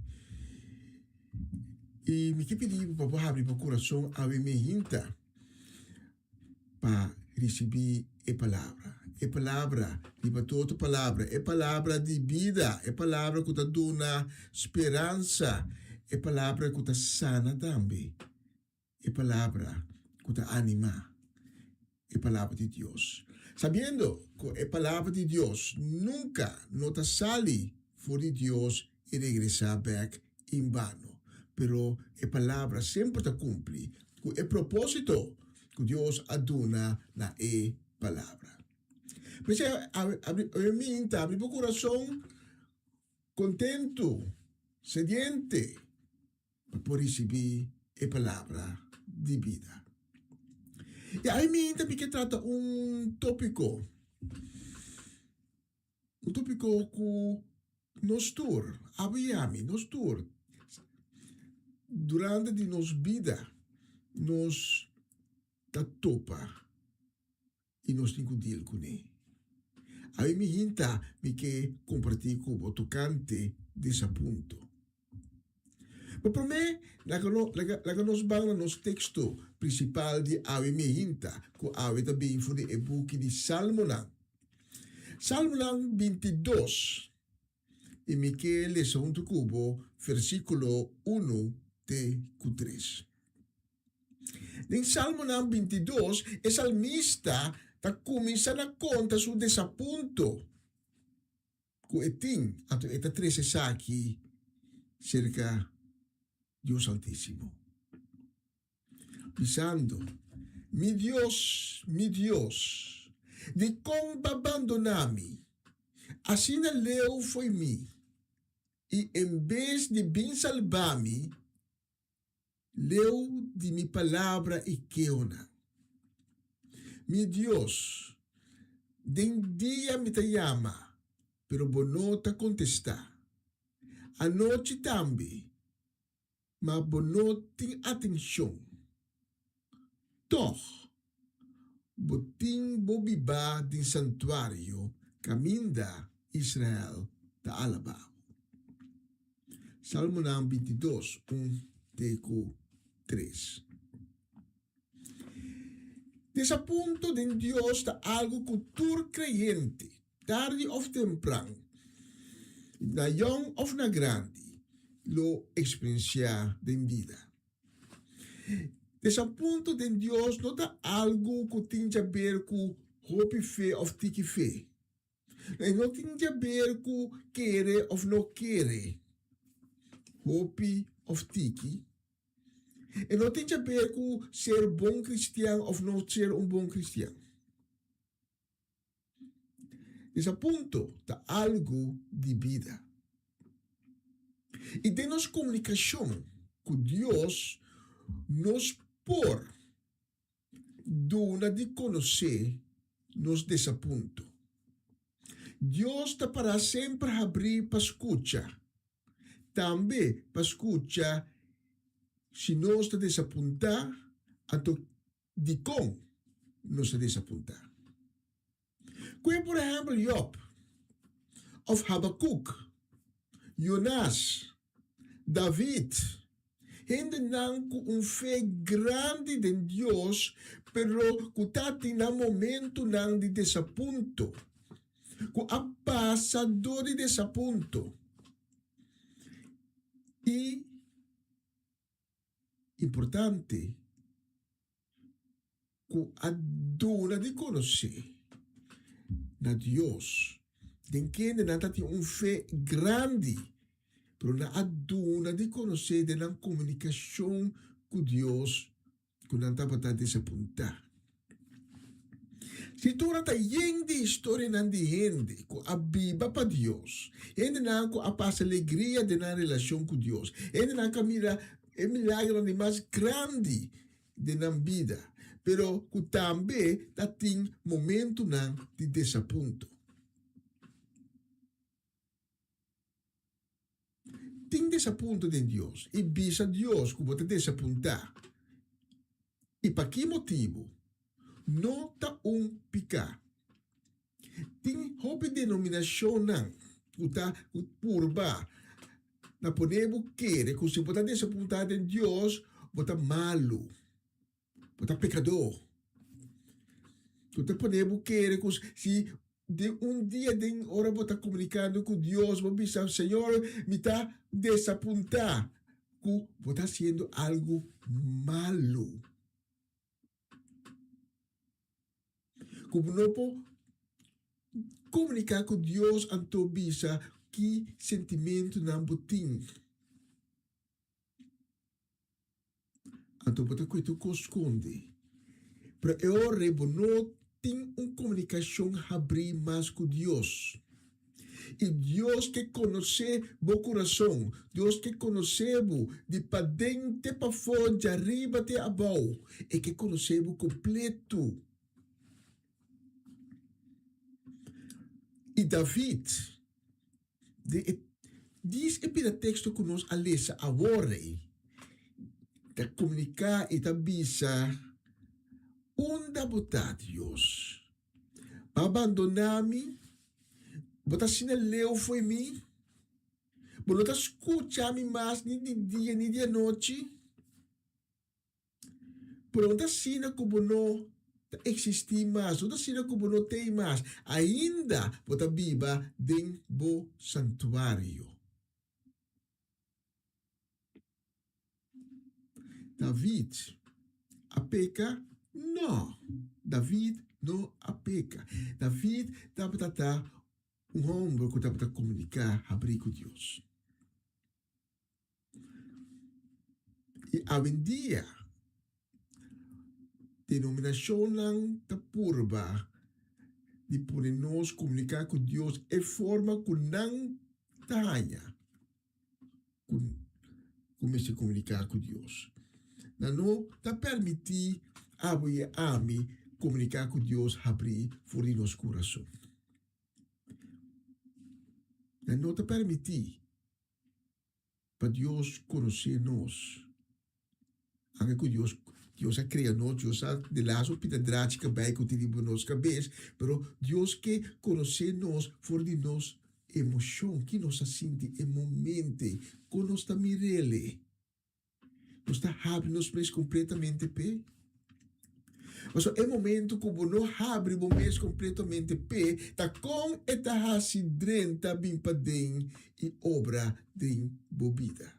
Speaker 5: Y mi ke pidi bo pa bo habri bo corazon awe mehinta pa ricibi e palabra. E palabra riba tur otro palabra, e palabra di bida, e palabra cu ta duna speransa, e palabra cu ta sana tambe, e palabra cu ta anima, e palabra di Dios. Sabiendo cu e palabra di Dios nunca no ta sali for di Dios y regresa bek en vano, pero e palabra semper ta cumpli cu e proposito cu Dios a duna na e palabra. P'esei abri minta, abri bo curason contento, sediente pa por ricibi e palabra di bida. Y awe minta mi ke trata un topico, un topico cu nos tur, abo y ami, nos tur, durante di nos bida nos ta topa y nos tin cu deal cune. Awe mi hinta mi ke comparti cu bo tocante desapunto. Ma prome, laga no, laga, laga nos ban na nos texto principal di awe mi hinta, cu awe ta bin for di e buki di Salmonan. Salmonan 22, y mi ke lesa hunto cu bo versiculo uno te cu tres. Den Salmonan 22, e salmista ta cuminsa na conta su desapunto cu e tin, anto e ta trece esaki cerca Dios Altisimo, bisando, Mi Dios, mi Dios, dicon bo a bandona mi? Asina leu fo'i mi, y en bes di bin salba mi, Leu di mi palabra i keonan. Mi Dios, den dia mi ta yama, pero bo no ta kontestá. Anochi tambe, ma bo no tin atenshon. Tòg, bo tin bo bibá den santuario kaminda Israel ta alabá bo. Salmonan 22, un te ku tres. Desapunto den Dios ta algu ku tur kreyente, tardi òf tempran, na yòn òf na grandi, lo eksperensiá den bida. Desapunto den Dios no ta algu ku tin djaber ku hopi fe òf tiki fe. E no tin djaber ku kere òf no kere, hopi òf tiki. E no tin djaber ku ser bon kristian òf no ser un bon kristian. Desapunto ta algu di bida. I den nos komunikashon ku Dios nos por duna di konosé nos desapunto. Dios ta pará semper habrí pa skucha, tambe pa skucha si nos ta desapuntá, anto Dikon nos ta desapuntá? Kue por ehèmpel Yòb, òf Habakuk, Yonas, David, hendenan ku un fe grandi den Dios pero ku ta tin nan momentunan di desapunto, ku a pasa dor di desapunto i. Importante ku a duna di konosé na Dios, den kende nan ta tin un fe grandi, pero nan a duna di konosé den nan komunikashon ku Dios ku nan tabata desapuntá. Skritura ta yen di historianan di hende ku a biba pa Dios, hendenan ku a pasa alegria den nan relashon ku Dios, hendenan ku a mira e milagronan di mas grandi den nan bida, pero ku tambe ta tin momentunan di desapunto. Tin desapunto den Dios i bisa Dios ku bo ta desapuntá i pa ki motibu no ta un piká. Tin hopi denominashonnan ku ta purba na pone bo kere ku si bo ta desapuntá den Dios bo ta malu. Bo ta pekadó. Bo ta pone bo kere ku si den un dia den ora bo ta komunikando ku Dios bo bisa Señor mi ta desapuntá ku bo ta hasiendo algu malu. Ku bo no por komuniká ku Dios anto bisa ki sentimentunan bo tin. Anto bo ta kue tur kos skonde. Pero e ora ei bo no tin un komunikashon habrí mas ku Dios. I Dios ke konosé bo kurason. Dios ke konosé bo di paden te pafó, djariba te abou. E ke konosé bo kompletu. I David. Den e dis e pida teksto ku nos a lesa awor ei ta komuniká i ta bisa, Unda bo ta, Dios? Bo a bandoná mi? Bo ta asina leu fo'i mi? Bo no ta skucha mi mas ni di dia ni di anochi? Pero no ta asina ku bo no ta eksistí mas, no ta asina ku bo no t'ei mas, ainda bo ta biba den bo santuario. David a peka? No, David no a peka. David tabata ta un hòmber ku tabata komuniká habrí ku Dios. I awendia denominashonnan ta purba di pone nos komuniká ku Dios e forma ku nan ta haña ku mester komuniká ku Dios. Nan no ta permití abo i ami komuniká ku Dios habrí for di nos kurason. Nan no ta permití. Pa Dios konosé nos. Anke ku Dios Dios a krea nos, Dios a de lazo pita drachi kabei ku tin riba nos kabes, pero Dios ke konosé nos for di nos emoshon, ki nos a sinti e momente, kon nos ta mir'El. Nos ta habri nos mes kompletamente p'E.
Speaker 7: Pasobra e momento ku bo no habri bo mes kompletamente p'e, ta kon e ta hasi drenta bin paden i obra den bo bida.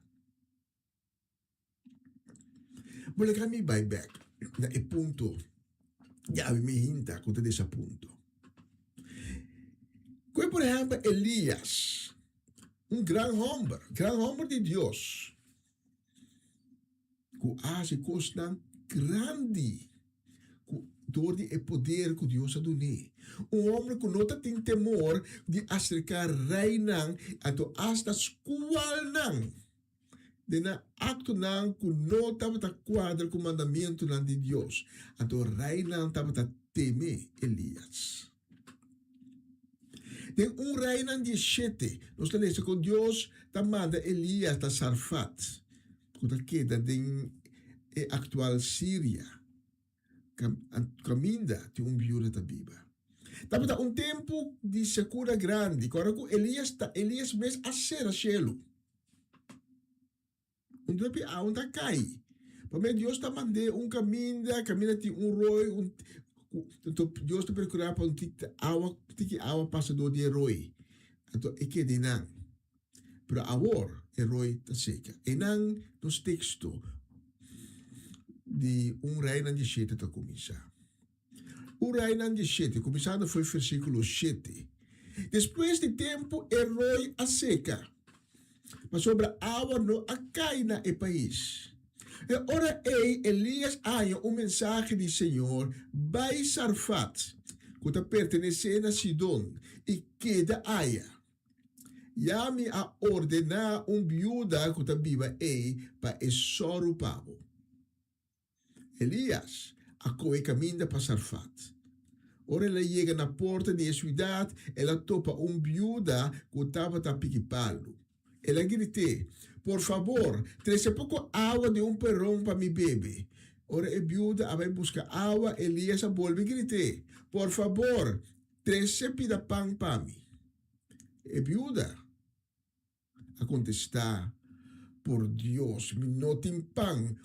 Speaker 7: Bo laga mi bai bek na e punto di awe mi hinta ku ta desapunto. Koe por ehèmpel Elias, un gran hòmber, gran hòmber di Dios, ku a hasi kosnan grandi ku dor di e poder ku Dios a dun'é. Un hòmber ku no ta tin temor di aserká reinan, anto asta skualnan. Den nan aktonan ku no tabata kuadra ku mandamentunan di Dios. Anto reinan tabata teme Elias. Den un Reinan dieshete, nos ta lesa kon Dios ta manda Elias na Sarfat, ku ta keda den e aktual Siria, kaminda tin un biuda ta biba. Tabata un tempu di sekura grandi, ku ora ku Elias ta, Elias mes a sera shelu. Un drepi awa ta kai. Pabia Dios ta mand'é un kaminda, kaminda tin un roi, un anto Dios ta perkurá pa un tiki awa, tiki awa pasa dor di e roi. Anto e keda einan. Pero awor e roi ta seka. Einan nos teksto di un Reinan dieshete ta kuminsá. Un Reinan dieshete, kuminsando for versíkulo shete. Despues di tempu e roi a seka, pasobra awa no a kai na e pais. E ora ei Elías a haña un mensahe di señor, Bai Sarfat, ku ta pertenesé na Sidon, i keda aya. Ya mi a ordená un biuda ku ta biba ei pa e sòru pa bo. Elías a kohe kaminda pa Sarfat. Ora el a yega na porta di e siudat, el a topa un biuda ku tabata piki palu. El a grit'é, Por fabor, trese poko awa den un peron pa mi bebe. Ora e biuda a bai buska awa, Elías a bolbe grit'é, Por fabor, trese pida pan pa mi. E biuda a kontestá, Por Dios, mi no tin pan.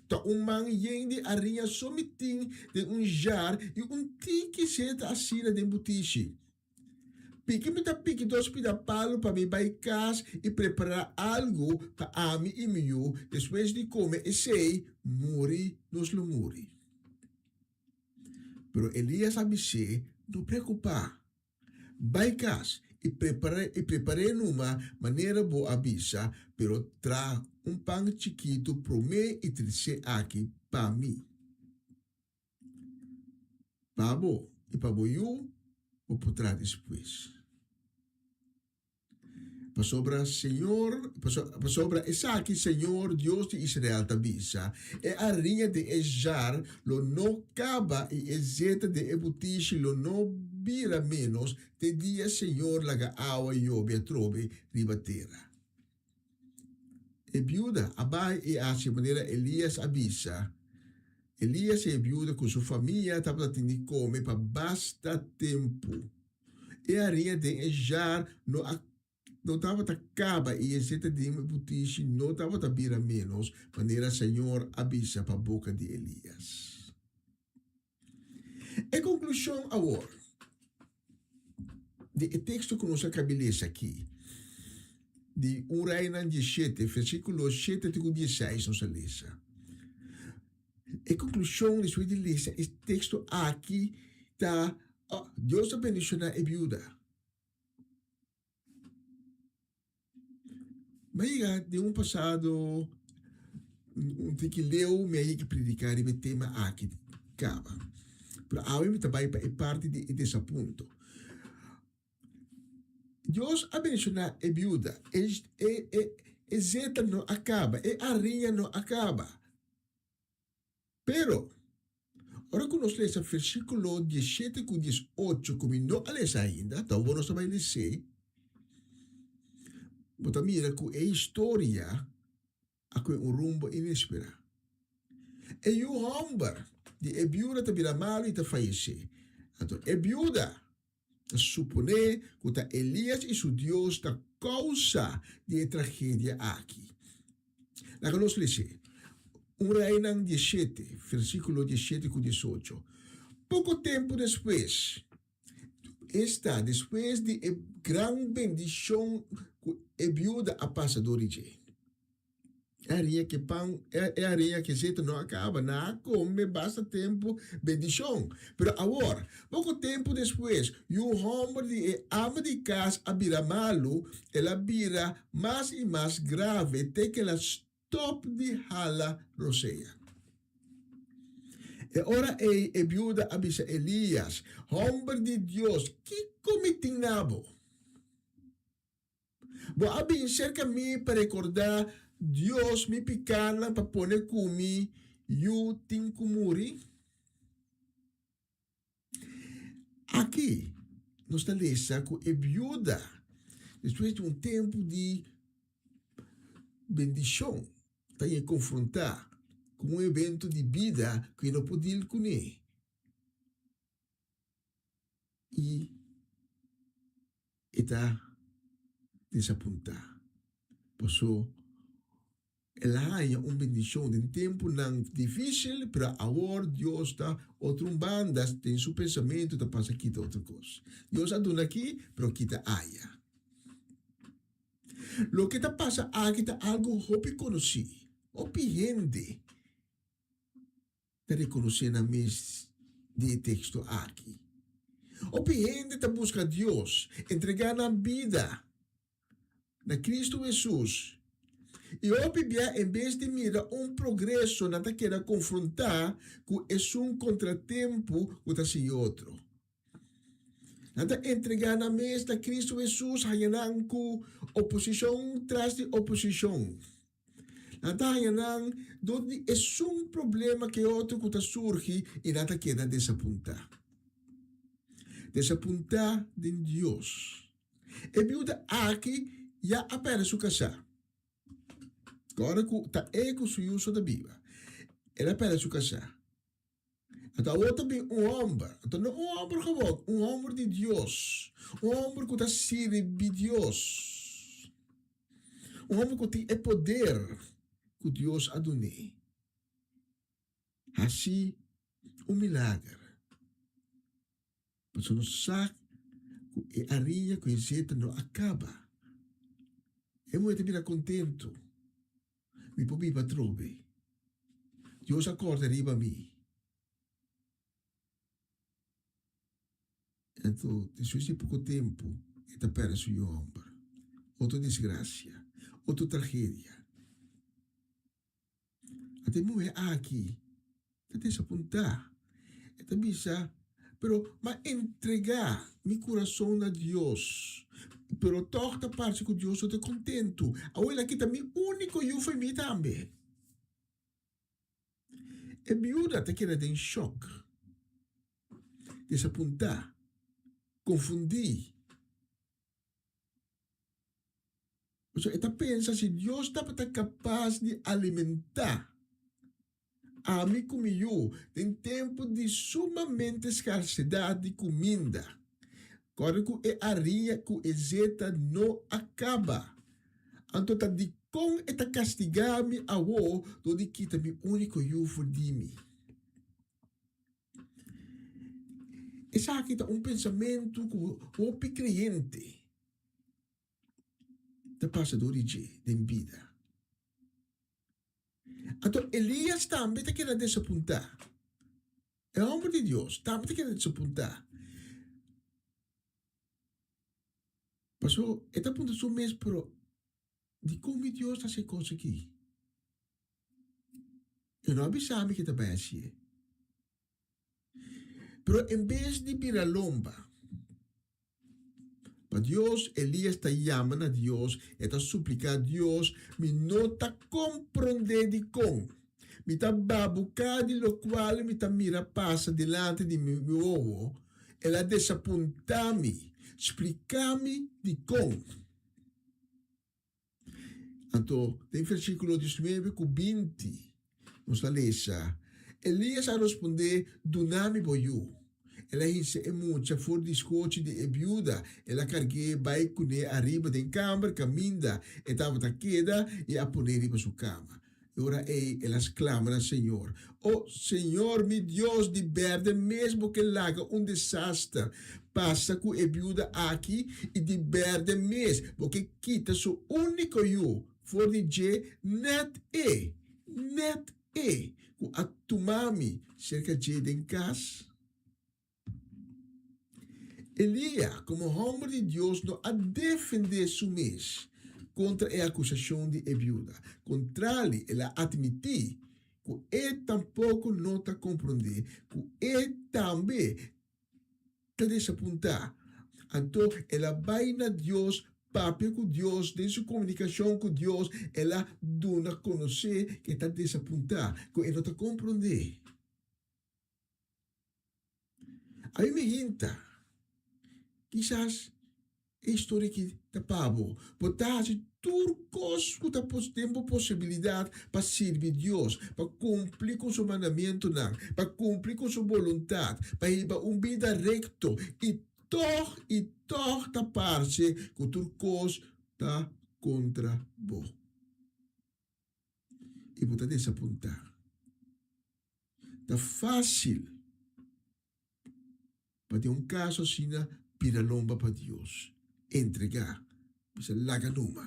Speaker 7: Ta un man yen di ariña so mi tin den un jar i un tiki seta asina den butishi. Piki mi ta piki dos pida palu pa mi bai kas i prepará algu pa ami i mi yu, despues di kome esei, muri nos lo muri. Pero Elías a bis'é, No preokupá. Bai kas i prepar'é i prepar'é numa manera bo a bisa, pero traha un pan chikitu promé i tris'é aki pa mi. Pa bo i pa bo yu bo por traha despues. Pasobra Señor, pasobra esaki Señor Dios di Israel ta bisa, E ariña den e jar lo no kaba i e zeta den e butishi lo no bira ménos te dia Señor laga awa yobe atrobe riba tera. E biuda a bai i a hasi manera Elías a bisa. Elías i e biuda ku su famia tabata tin di kome pa basta tempu. E harinha den e jar no a no tabata kaba i e zeta den e butishi no tabata bira ménos, manera Señor a bisa pa boka di Elías. E konklushon awor di e teksto ku nos a kabi lesa aki, di un Reinan diesshete, versíkulo shete te ku diesseis nos a lesa. E konklushon despues di lesa e teksto aki ta, Dios a bendishoná e biuda. Mi a yega den un pasado un tiki leu mi a yega prediká riba e tema aki kaba. Pero awe mi ta bai pa e parti di e desapunto. Dios a bendishoná e biuda. E e e zeta no a kaba, e ariña no a kaba. Pero, ora ku nos lesa versíkulo diesshete ku diesocho, ku mi no a lesa ainda, tabobo nos ta bai les'é, bo ta mira ku e historia a kohe un rumbo inesperá. E yu hòmber di e biuda ta bira malu i ta fayesé. Anto e biuda Ta suponé ku ta Elias i su Dios ta kousa di e tragedia aki. Laga nos les'é. Un Reinan 17, versíkulo 17 ku 18. Poko tempu despues, esta, despues di e gran bendishon ku e biuda a pasa dor di dje. E haria ku e pan, e haria ku e zeta no a kaba, nan a kome basta tempu bendishon. Pero awor, poko tempu despues, yu hòmber di e ama di kas a bira malu, el a bira mas i mas grave te ku el a stòp di hala rosea. E ora ei e biuda a bisa Elias, Hòmber di Dios, kiko mi tin na bo? Bo a bin serka mi pa rekordá Dios mi pikánan pa pone ku mi yu tin ku muri? Aki nos ta lesa ku e biuda, despues di un tempu di bendishon, ta yega konfrontá ku un evento di bida ku e no por dil kuné. I e ta desapuntá, paso el a haña un bendishon den tempunan difísil, pero awor Dios ta otro un banda, den su pensamentu ta pasa kita otro kos. Dios a duna aki, pero kita aya. Loke ta pasa aki ta algu hopi konosí, hopi hende ta rekonosé nan mes di e teksto aki. Hopi hende ta buska Dios, entregá nan bida na Kristu Hesus, i hopi bia en bes di mira un progreso nan ta keda konfrontá ku esun kontratempu ku ta sigui otro. Nan ta entregá nan mes na Kristu Hesus haña nan ku oposishon tras di oposishon. Nan ta haña nan dor di esun problema ke otro ku ta surgi i nan ta keda desapuntá. Desapuntá den Dios. E biuda aki ya a pèrdè su kasá. Ora ku ta e ku su yu so ta biba, el a pèrdè su kasá. Anto awor ta bin un hòmber, anto no un hòmber gewoon, un hòmber di Dios, un hòmber ku ta sirbi Dios, un hòmber ku tin e poder ku Dios a dun'é, hasi un milager. Pasobra nos sa ku e ariña ku e zeta no a kaba. E muhé ta bira kontentu. Mi por biba atrobe. Dios a kòrda riba mi. Anto, despues di poko tempu, e ta pèrdè su yu hòmber. Otro disgrasia, otro tragedia. Anto e muhé aki ta desapuntá. E ta bisa, Pero m'a entregá mi kurason na Dios, pero tòg ta parse ku Dios no ta kontentu. Awor el a kita mi úniko yu fo'i mi tambe. E biuda ta keda den shòk, desapuntá, konfundí. Pasobra e ta pensa, si Dios tabata kapas di alimentá ami ku mi yu den tempu di sumamente skarsedat di kuminda, kòrda ku e ariña ku e zeta no a kaba, anto ta dikon e ta kastigá mi awor dor di kita mi úniko yu for di mi? Esaki ta un pensamentu ku hopi kreyente ta pasa dor di dje den bida. Anto Elias tambe ta keda desapuntá. E hòmber di Dios tambe ta keda desapuntá. Pasobra e ta puntra su mes, Pero dikon mi Dios ta hasi e kos akí? E no a bisa mi ke ta bai hasié. Pero en bes di bira lomba pa Dios, Elias ta yama na Dios, e ta supliká Dios, Mi no ta komprondé dikon mi ta babuká di lokual mi ta mira pasa dilanti di mi wowo. El a desapuntá mi. Spliká mi dikon. Anto, den versíkulo diesnuebe ku 20, nos ta lesa, Elías a rospondé, Duna mi bo yu. El a hisa e mucha for di skochi di e biuda, el a karg'é bai kuné ariba den kamber kaminda e tabata keda i a pon'é riba su kama. E ora ei el a sklama na Señor, O Señor mi Dios, di bèrdè mes bo ke laga un desaster pasa ku e biuda aki i di bèrdè mes bo ke kita su úniko yu for di dje, nèt e, nèt e ku a tuma mi serka dje den kas? Elia, komo hòmber di Dios, no a defendé su mes kontra e akusashon di e biuda. Kontrali, el a atmití ku e tampoko no ta komprondé, ku e tambe ta desapuntá. Anto el a bai na Dios papia ku Dios, den su komunikashon ku Dios, el a duna konosé ku e ta desapuntá, ku e no ta komprondé. A mi hinta, kisas e historia aki ta pa bo. Bo ta hasi tur kos ku ta den bo posibilidat pa sirbi Dios, pa kumpli ku su mandamentunan, pa kumpli ku su boluntat, pa hiba un bida rekto, i tòg i tòg ta parse ku tur kos ta kontra bo. I bo ta desapuntá. Ta fásil pa den un kaso asina bira lomba pa Dios, entregá, bisa laga numa.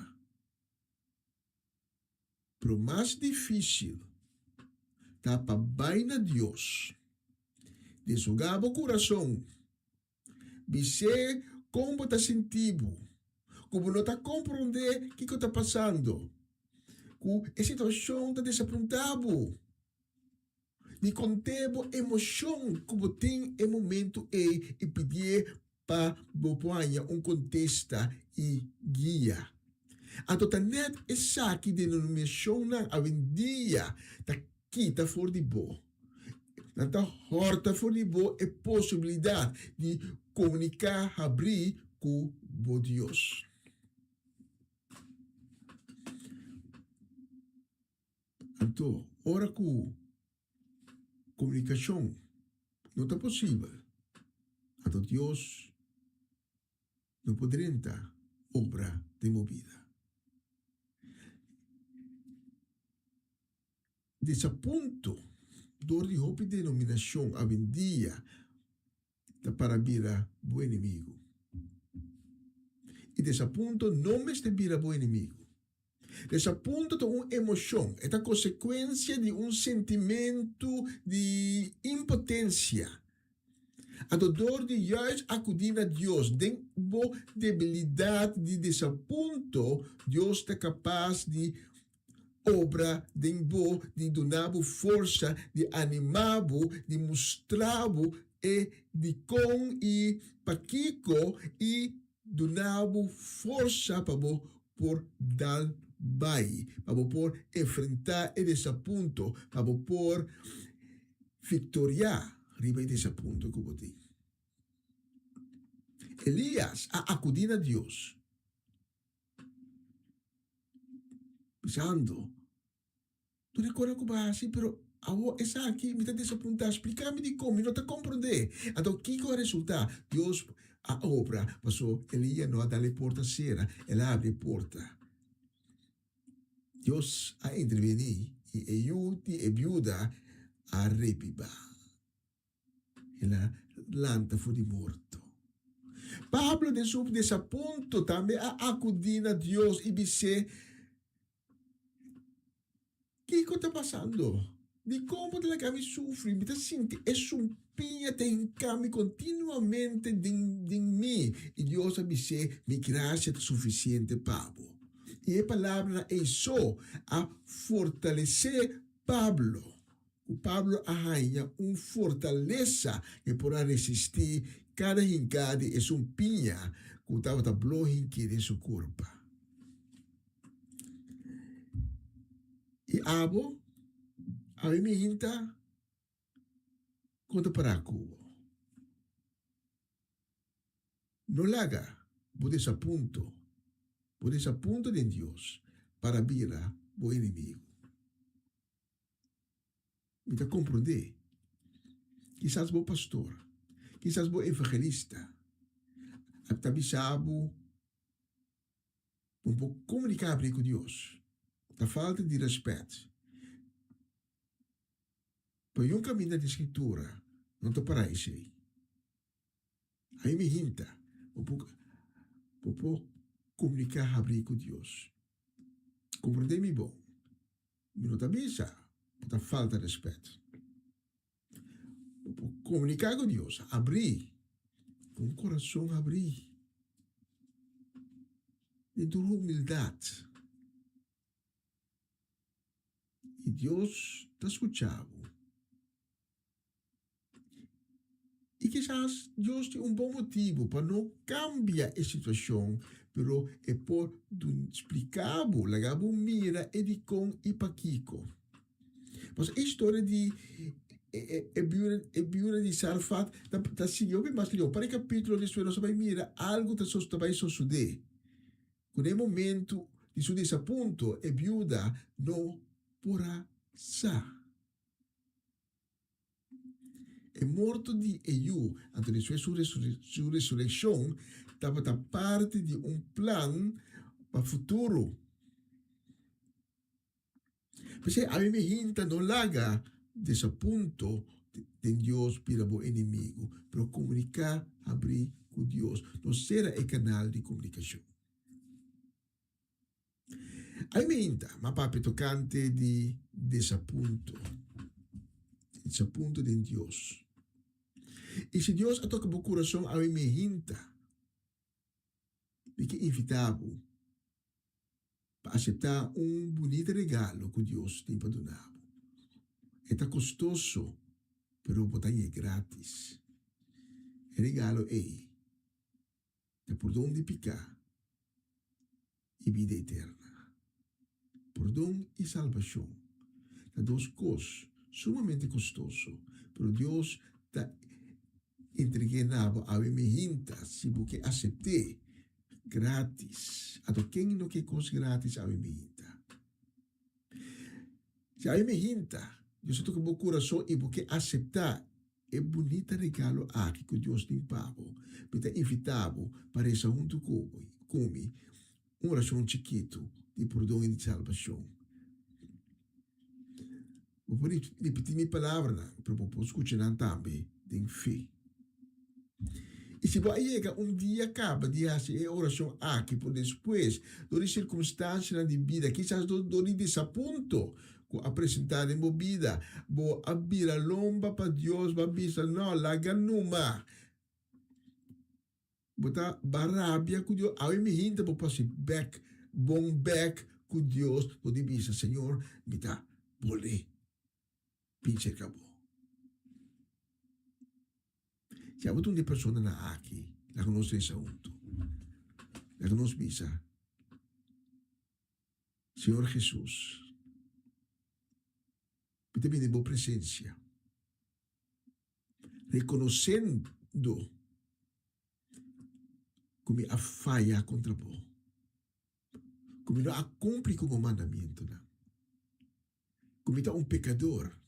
Speaker 7: Pero mas difísil ta pa bai na Dios, deshogá bo kurason, bis'é kon bo ta sinti bo, ku bo no ta komprondé kiko ta pasando, ku e situashon ta desapuntá bo. Di kont'é bo emoshon ku bo tin e momentu ei i pidié pa bo por haña un kontesta i guia. Anto ta nèt esaki denominashonnan awendia ta kita for di bo. Nan ta hòrta for di bo e posibilidat di komuniká habrí ku bo Dios. Anto, ora ku komunikashon no ta posibel, anto Dios no por drenta obra den bo bida. Desapunto dor di hopi denominashon awendia ta para bira bo enemigu. I desapunto no mester bira bo enemigu. Desapunto ta un emoshon, e ta konsekuensia di un sentimentu di impotensia. Anto dor di juist akudí na Dios den bo debilidat di desapunto, Dios ta kapas di obra den bo, di duna bo forsa, di animá bo, di mustra bo e dikon i pakiko i duna bo forsa pa bo por dal bai, pa bo por enfrentá e desapunto, pa bo por viktoriá riba e desapunto ku bo tin. Elias a akudí na Dios. Bisando, Tur e kosnan ku bo a hasi, pero awor esaki mi ta desapuntá. Splika mi dikon, mi no ta komprondé. Anto kiko a resultá? Dios a obra, pasobra Elías no a dal e porta sera, el a habri e porta. Dios a intervení i e yu di e biuda a rebibá. El a lanta for di morto. Pablo den su desapunto tambe a akudí na Dios i bis'é, Kiko ta pasando? Dikon bo ta laga mi sufri? Mi ta sinti e sumpiña ta hinká mi kontinuamente den den mi. I Dios a bis'é, Mi grasia ta sufisiente pa bo. I e palabranan ei so a fortalesé Pablo. Ku Pablo a haña un fortalesa e por a resistí kada hinká di esun piña ku tabata blo hinkí den su kurpa. I abo, awe mi hinta kon ta pará ku bo. No laga bo desapunto, bo desapunto den Dios para bira bo enemigu. Mi ta komprondé. Kisas bo pastor, kisas bo evangelista a ta bisa bo bo por komuniká abrí ku Dios. Ta falta di rèspèt. Pa yun kaminda di Skritura no ta para esei. Ai mi hinta, bo por bo por komuniká habrí ku Dios. Komprondé mi bon, mi no ta bisa bo ta falta rèspèt. Bo por komuniká ku Dios habrí, ku un kurason habrí, den tur humildat. I Dios ta skucha bo. I kisas Dios tin un bon motibu pa no kambia e situashon, pero e por splika bo, laga bo mira e dikon i pakiko. Pasobra e historia di e biuda di Sarfat ta sigui hopi mas leu. Par e kapítulo despues nos ta bai mira algu ta bai sosodé. Ku na e momentu di su desapunto e biuda no por a sa. E morto di e yu, anto despues su resurekshon, tabata parti di un plan pa futuro. P'esei ami mi hinta no laga desapunto den Dios bira bo enemigu, pero komuniká habrí ku Dios. No sera e kanal di komunikashon. Ai mi hinta, m'a papia tokante di desapunto, desapunto den Dios. I si Dios a toka bo kurason awe mi hinta, mi ke invitá bo pa aseptá un bunita regalo ku Dios tin pa duna bo. E ta kostoso, pero bo ta hañ'é grátis. E regalo ei ta pordon di piká i bida eterna. Pordon i salbashon ta dos kos sumamente kostoso, pero Dios ta entreg'é na bo awe mihinta si bo ke asept'é Gratis. Anto ken no ke kos gratis awe mihinta? Si awe mihinta Dios a toka bo kurason i bo ke aseptá e bunita regalo aki ku Dios tin pa bo, mi ta invitá bo pa resa huntu ku mi un orashon chikitu di pordon i di salbashon. Bo por ripití mi palabranan, pero bo por skucha nan tambe den fe. I si bo a yega un dia kaba di hasi e orashon aki, por despues, dor di sirkunstansianan di bida, kisas dor di desapunto ku a presentá den bo bida, bo a bira lomba pa Dios, bo a bisa, No, laga numa. Bo ta ba rabia ku Dios? Awe mi hinta bo pasi bek, bon bek ku Dios dor di bisa, Señor, mi ta bolé bin serka bo. Si abo ta un di e personanan aki, laga nos resa huntu. Laga nos bisa, Señor Jesus, mi ta bini den bo presensia. Reconociendo cu mi a faya contra bo, cu mi no a cumpli cu bo mandamientonan, cu mi ta un pecador.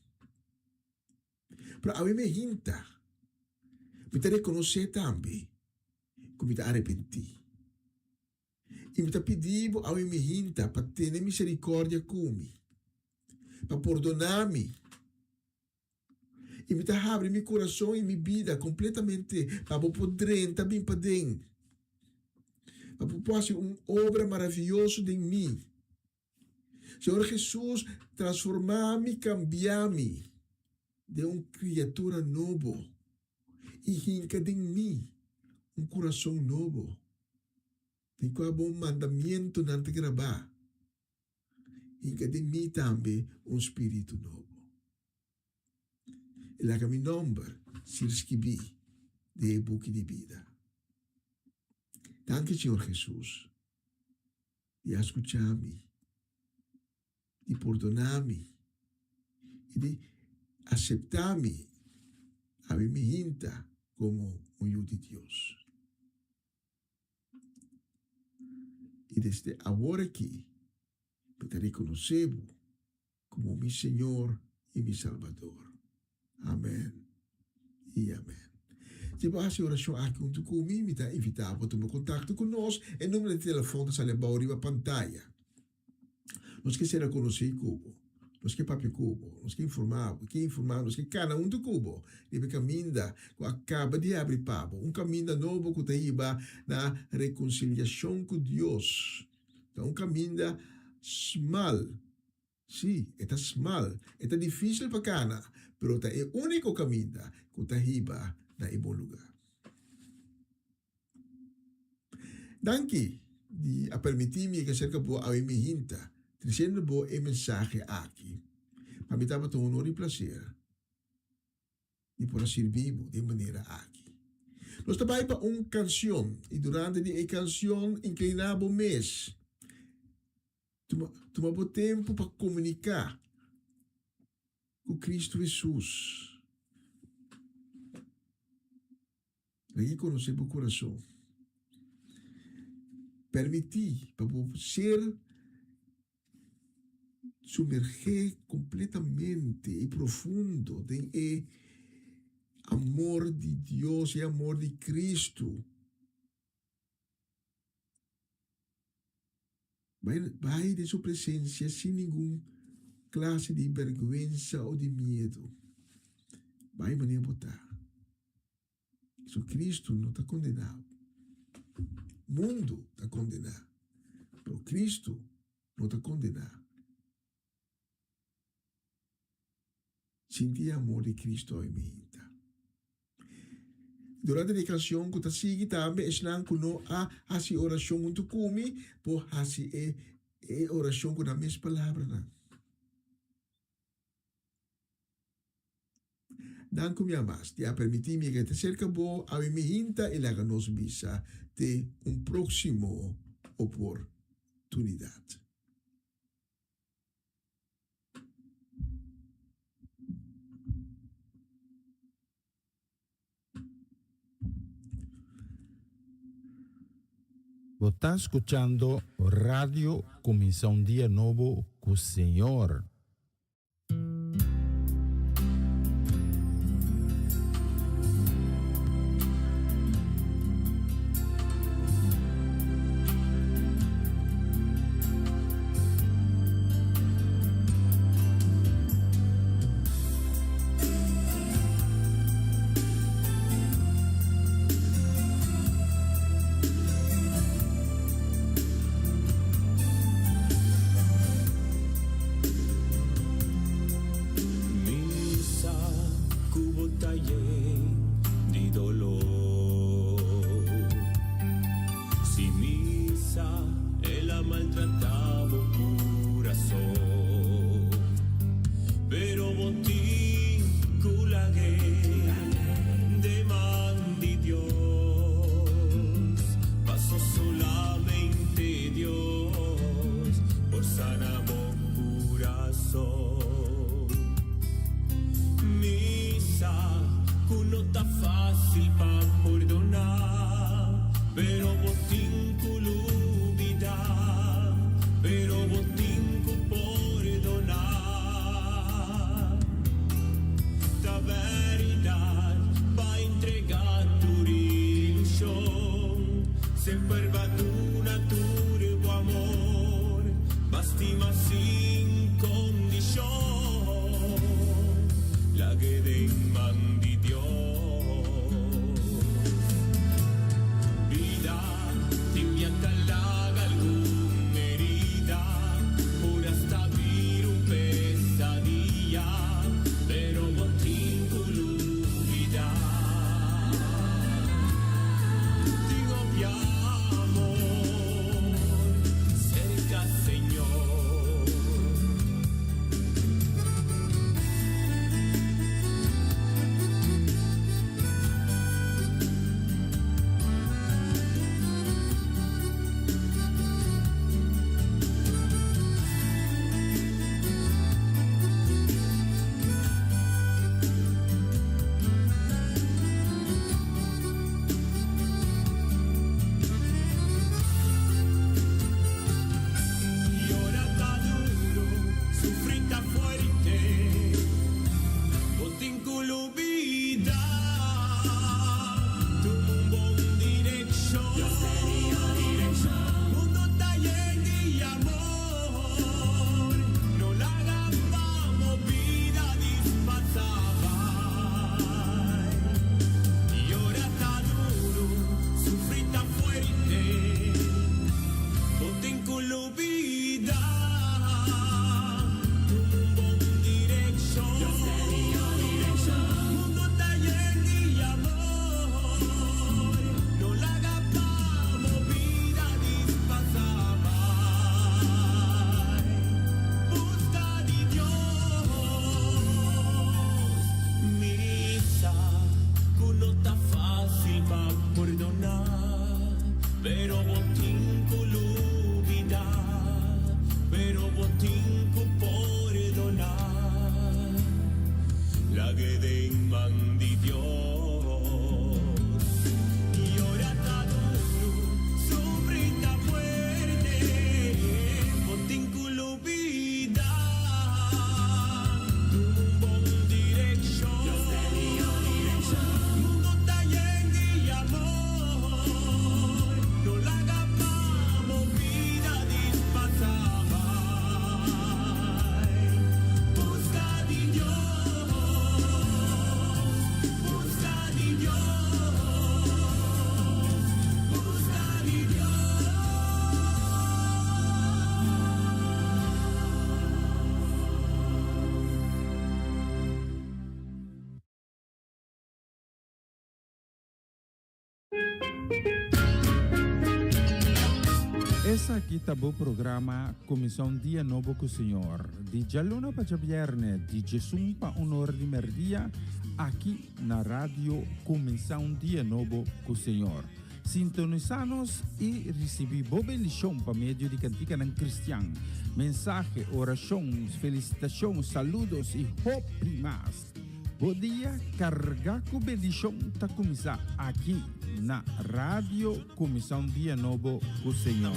Speaker 7: Pero awe mi a hinta, mi ta reconoce tambe cu mi ta arepenti. I mi ta pidi bo awe mi hinta pa tene misericordia cu mi, pa pordona mi. I mi ta habri mi kurason i mi bida kompletamente pa bo por drenta bin paden, pa bo por hasi un obra maravioso den mi. Señor Hesus, transformá mi, kambiá mi den un kriatura nobo i hinka den mi un kurason nobo den kua bo mandamientonan ta grabá. Hinka den mi tambe un spiritu nobo. I laga mi nomber ser skibí den e buki di bida. Danki, Señor Hesus, di a skuchá mi, di pordoná mi i di aseptá mi awe mi hinta komo un yu di Dios. I desde awor aki mi ta rekonosé bo komo mi Señor i mi Salbador. Amèn i amèn. Si bo a hasi orashon aki huntu ku mi, mi ta invitá bo tuma kontakto ku nos. E numero di telefòn ta sali abou riba pantaya. Nos ke sera konosí ku bo. Nos ke papia ku bo, nos ke informá bo, ke informá, nos ke kana huntu ku bo riba e kaminda ku a kaba di habri pa bo, un kaminda nobo ku ta hiba na rekonsiliashon ku Dios. Ta un kaminda smal, sí, e ta smal, e ta difísil pa kana, pero ta e úniko kaminda ku ta hiba na e bon lugá. Danki di a permití mi yega serka bo awe mi hinta, tresiendo bo e mensahe aki. Pa mi tabata un honor i plaser di por a sirbi bo den manera aki. Nos ta bai pa un kansion i durante di e kansion inkliná bo mes. Tuma, tuma bo tempu pa komuniká ku Kristu Hesus. Laga konosé bo kurason. Permití pa bo ser sumergé kompletamente i profundo den e amor di Dios, e amor di Kristu. Bai, bai den su presensia sin ningun klase di bèrgwensa o di miedu. Bai manera bo ta. Jesucristo no ta kondená bo. Mundu ta kondená, pero Cristo no ta kondená. Sinti e amor di Cristo awe minta. Durante di e canción cu ta sigui tambe esnan cu no a haci oracion hunto cu mi por haci e e oracion cu nan mes palabranan. Danki mi amas di a permiti mi yega te cerca bo awe mi hinta y laga nos bisa te un proximo oportunidad.
Speaker 1: Bo ta scuchando Radio Cuminsa un Dia Nobo cu Señor.
Speaker 8: Misa ku bo ta yen di dolor. Si misa el a maltratá bo kurason. Pero bo tin ku lag'é den man di Dios. Paso solamente Dios por sana bo kurason. Misa ku no ta fácil pa pordoná, pero bo tin ku lubidá, pero bo tin ku pordoná. Ta bèrdat pa entregá tur ilushon, semper ba duna tur bo amor, ba stima sin kondishon. Lag'é den man di Dios. Bida tin bia ta laga algun herida, por hasta bira un pesadia, pero bo tin ku lubida. Tin hopi amor serka Señor. Yora ta duro, sufri ta fuerte, bo tin cu lubida. Tuma un bon direccion. Mundo ta yen di amor, no laga para.
Speaker 1: Esaki ta bo programa Kuminsá un Dia Nobo ku Señor, di djaluna pa djabièrnè, di djesun pa un or di mèrdia, aki na Radio Kuminsá un Dia Nobo ku Señor. Sintonisá nos i risibí bo bendishon pa medio di kantikanan kristian, mensahe, orashon, felisitashon, saludos i hopi mas. Bo dia kargá ku bendishon ta kuminsá aki na Radio Kuminsá un Dia Nobo ku Señor.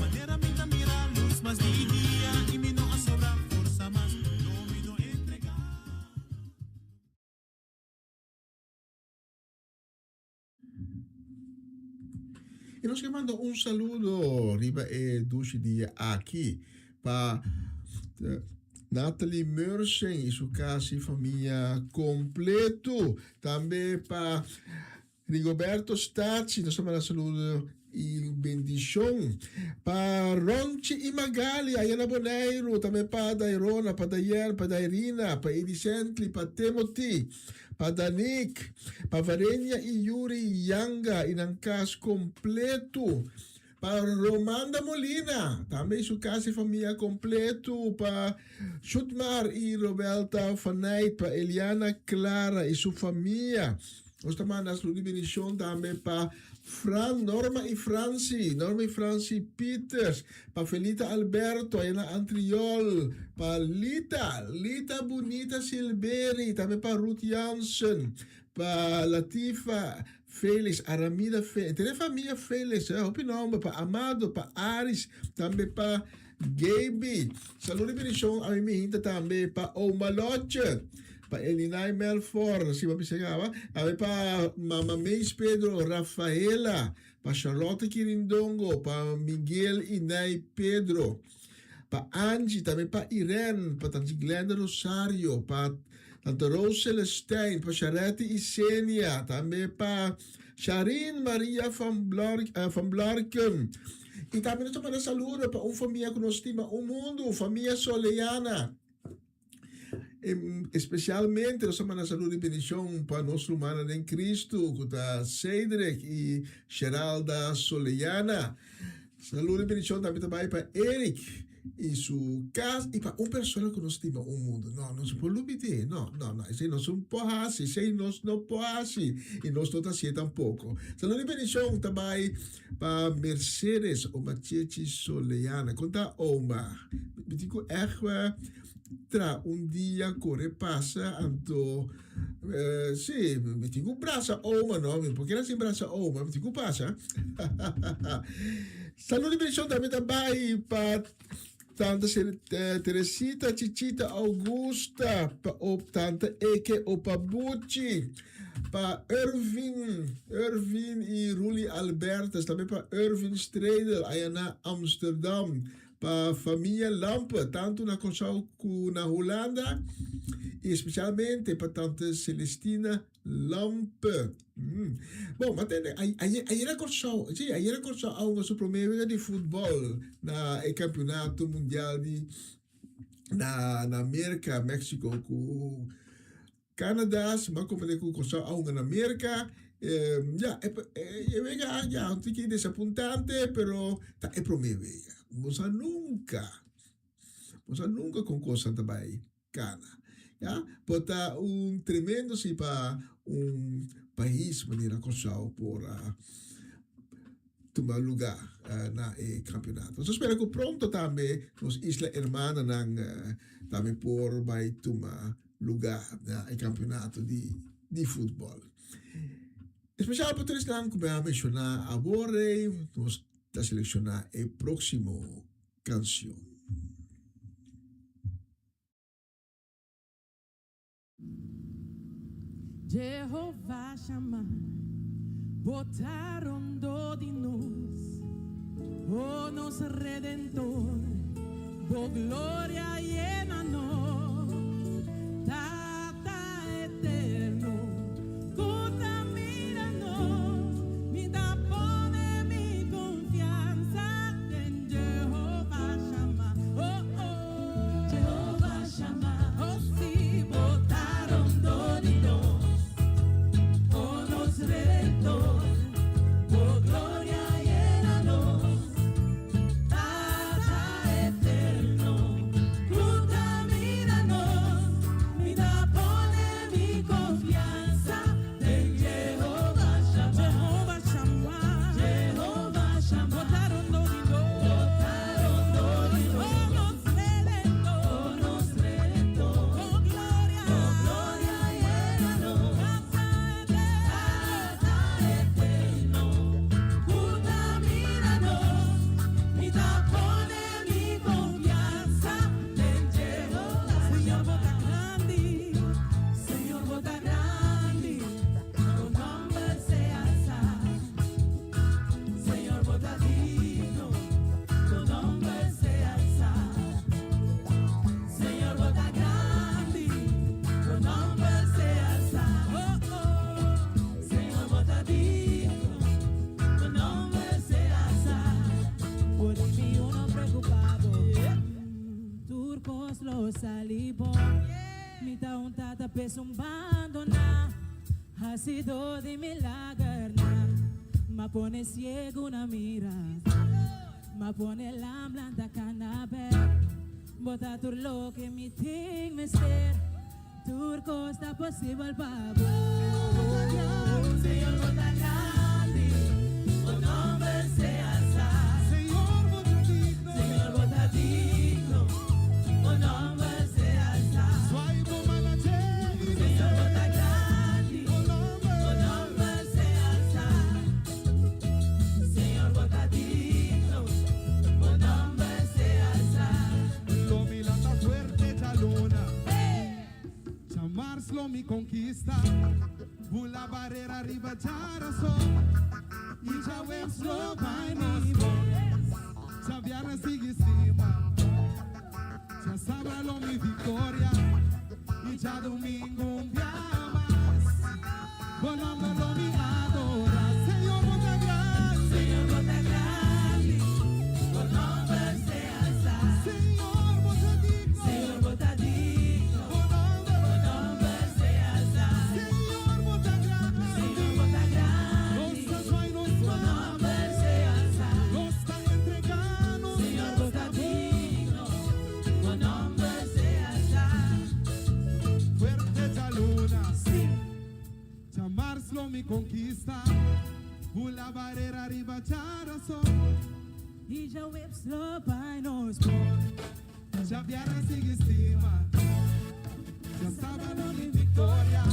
Speaker 7: I nos ke manda un saludo riba e dushi dia aki pa Natalie Mersen i su kas i famia kompleto. Tambe pa Rigoberto Stachi nos ta manda saludo i bendishon. Pa Ronchi i Magali aya na Boneiru, tambe pa Dairona, pa Dayer, pa Dairina, pa Edi Sently, pa Timothy. Pa Danique, pa Varenia i Yuri Yanga i nan kas kompletu, pa Romanda Molina, tambe i su kas i famia kompletu, pa Shutmar i Robelta Faneyt, pa Eliana Clara i su famia. Nos ta manda saludo di bendishon tambe pa Fran, Norma i Franci, Norma i Franci Pieters, pa Felita Alberto aya na Antriol, pa Lita, Lita Bunita Silberi, tambe pa Ruth Jansen, pa Latifa Felix, Aramida Felix, henter e famia Felix, eh, hopi nomber, pa Amado, pa Aris, tambe pa Gaby. Saludo i bendishon a mi mihinta tambe pa Oma Lotje, pa Elinay Melfor, si bo a bisa caba, tambe pa Mama Meis Pedro, Rafaela, pa Charlotte Kirindongo, pa Miguel i Nay Pedro, pa Angie, tambe pa Irene, pa Tanti Glenda Rosario, pa Tante Rose Celestijn, pa Charette i Senia, tambe pa Sharin Maria van van Blarken. I tambe nos ta manda saludo pa un famia ku nos stima un mundu, famia Soleana. Especialmente nos ta manda saludo i bendishon pa nos rumannan den Cristo ku ta Cedric i Sheralda Soleana. Saludo i bendishon tambe ta bai pa Eric i su kas i pa un persona ku nos stima un mundu. No, nos no por lubid'é. No, no, no. Esei nos no por hasi. Esei nos no por hasi i nos no ta hasié tampoko. Saludo i bendishon ta bai pa Mercedes Oma Chechi Soleana. Kon ta Oma? Mi tin ku ègt tra un dia kore pasa anto si mi tin ku brasa oma no mi por keda sin brasa oma mi tin ku pasa. Salud y bendición tambe ta bai pa tanta Teresita Chichita Augusta pa op tanta Eke Opa Buchi pa Ervin Ervin y Ruli Albertus tambe pa Ervin Stredel aya na Amsterdam Pa famia Lampe, tantu na Kòrsou ku na Hulanda, i espesialmente pa tante Celestina Lampe. Bon, ma tende, ayer na Kòrsou, si, ayer na Kòrsou a hunga su promé wega di futbòl na e kampeonato mundial di na na Merka, Mexico ku Canada, si bo a comprende cu Corsou a hunga na Merca, ya, e wega ya un tiki desapuntante, pero ta e prome wega. Bo sa nunca, bo sa nunca con cosnan ta bay cana, ya. Por ta un tremendo si pa un pais manera Corsou por a tuma luga na e campeonato. Nos ta spera cu pronto tambe nos isla hermananan tambe por bay tuma lugá na e kampeonato di di futbòl. Espesial pa tur esnan ku mi a menshoná awor ei, nos ta selekshoná e próksimo kanshon.
Speaker 3: Jehová Shammah, bo ta rondó di nos, o nos Redentor, bo gloria yena nos. Tata eterno, ku ta mira nos, mi ta pone mi konfiansa den Jehová Shammah, oh oh. Jehová Shammah, oh sí, bo ta rondó di nos, o nos Redentor, bo. lo sali bon. Mi ta un tata p'esun bandoná, hasidó di milagernan. M'a pone siegunan mira, m'a pone lamnan ta kana bèk. Bo ta tur loke mi tin mester, tur kos ta posibel pa bo. Señor, bo ta grandi, bo nomber sea alsá. Señor, bo ta digno, bo nomber sea alsá. Señor, bo ta grandi, bo nomber sea alsá. Señor, bo ta digno, bo nomber sea alsá.
Speaker 1: Lo mi lanta fuerte djaluna. Djamars lo mi konkista. Bula barera riba djarason. I djaweps lo bai nos bon. Djabièrnè sigui stima. Djasabra lo mi viktoria. I djadumingu un bia mas. Bo nomber lo mi adora. Señor bo ta grandi.
Speaker 3: Señor bo ta grandi. Bo nomber sea alsá.
Speaker 1: Señor bo ta digno.
Speaker 3: Señor bo ta digno.
Speaker 1: Bo nomber.
Speaker 3: Bo nomber sea alsá.
Speaker 1: Señor bo ta grandi.
Speaker 3: Señor bo ta grandi.
Speaker 1: Nos ta zwaai nos
Speaker 3: Bo
Speaker 1: man.
Speaker 3: nomber sea alsá.
Speaker 1: Nos ta entregá nos
Speaker 3: Señor bo ta digno. Bo nomber sea alsá.
Speaker 1: Fuerte djaluna. Djamars lo mi konkista. Bula barera riba djarason.
Speaker 3: I djaweps lo bai nos bon.
Speaker 1: Djabièrnè sigui stima. Djasabra lo mi viktoria.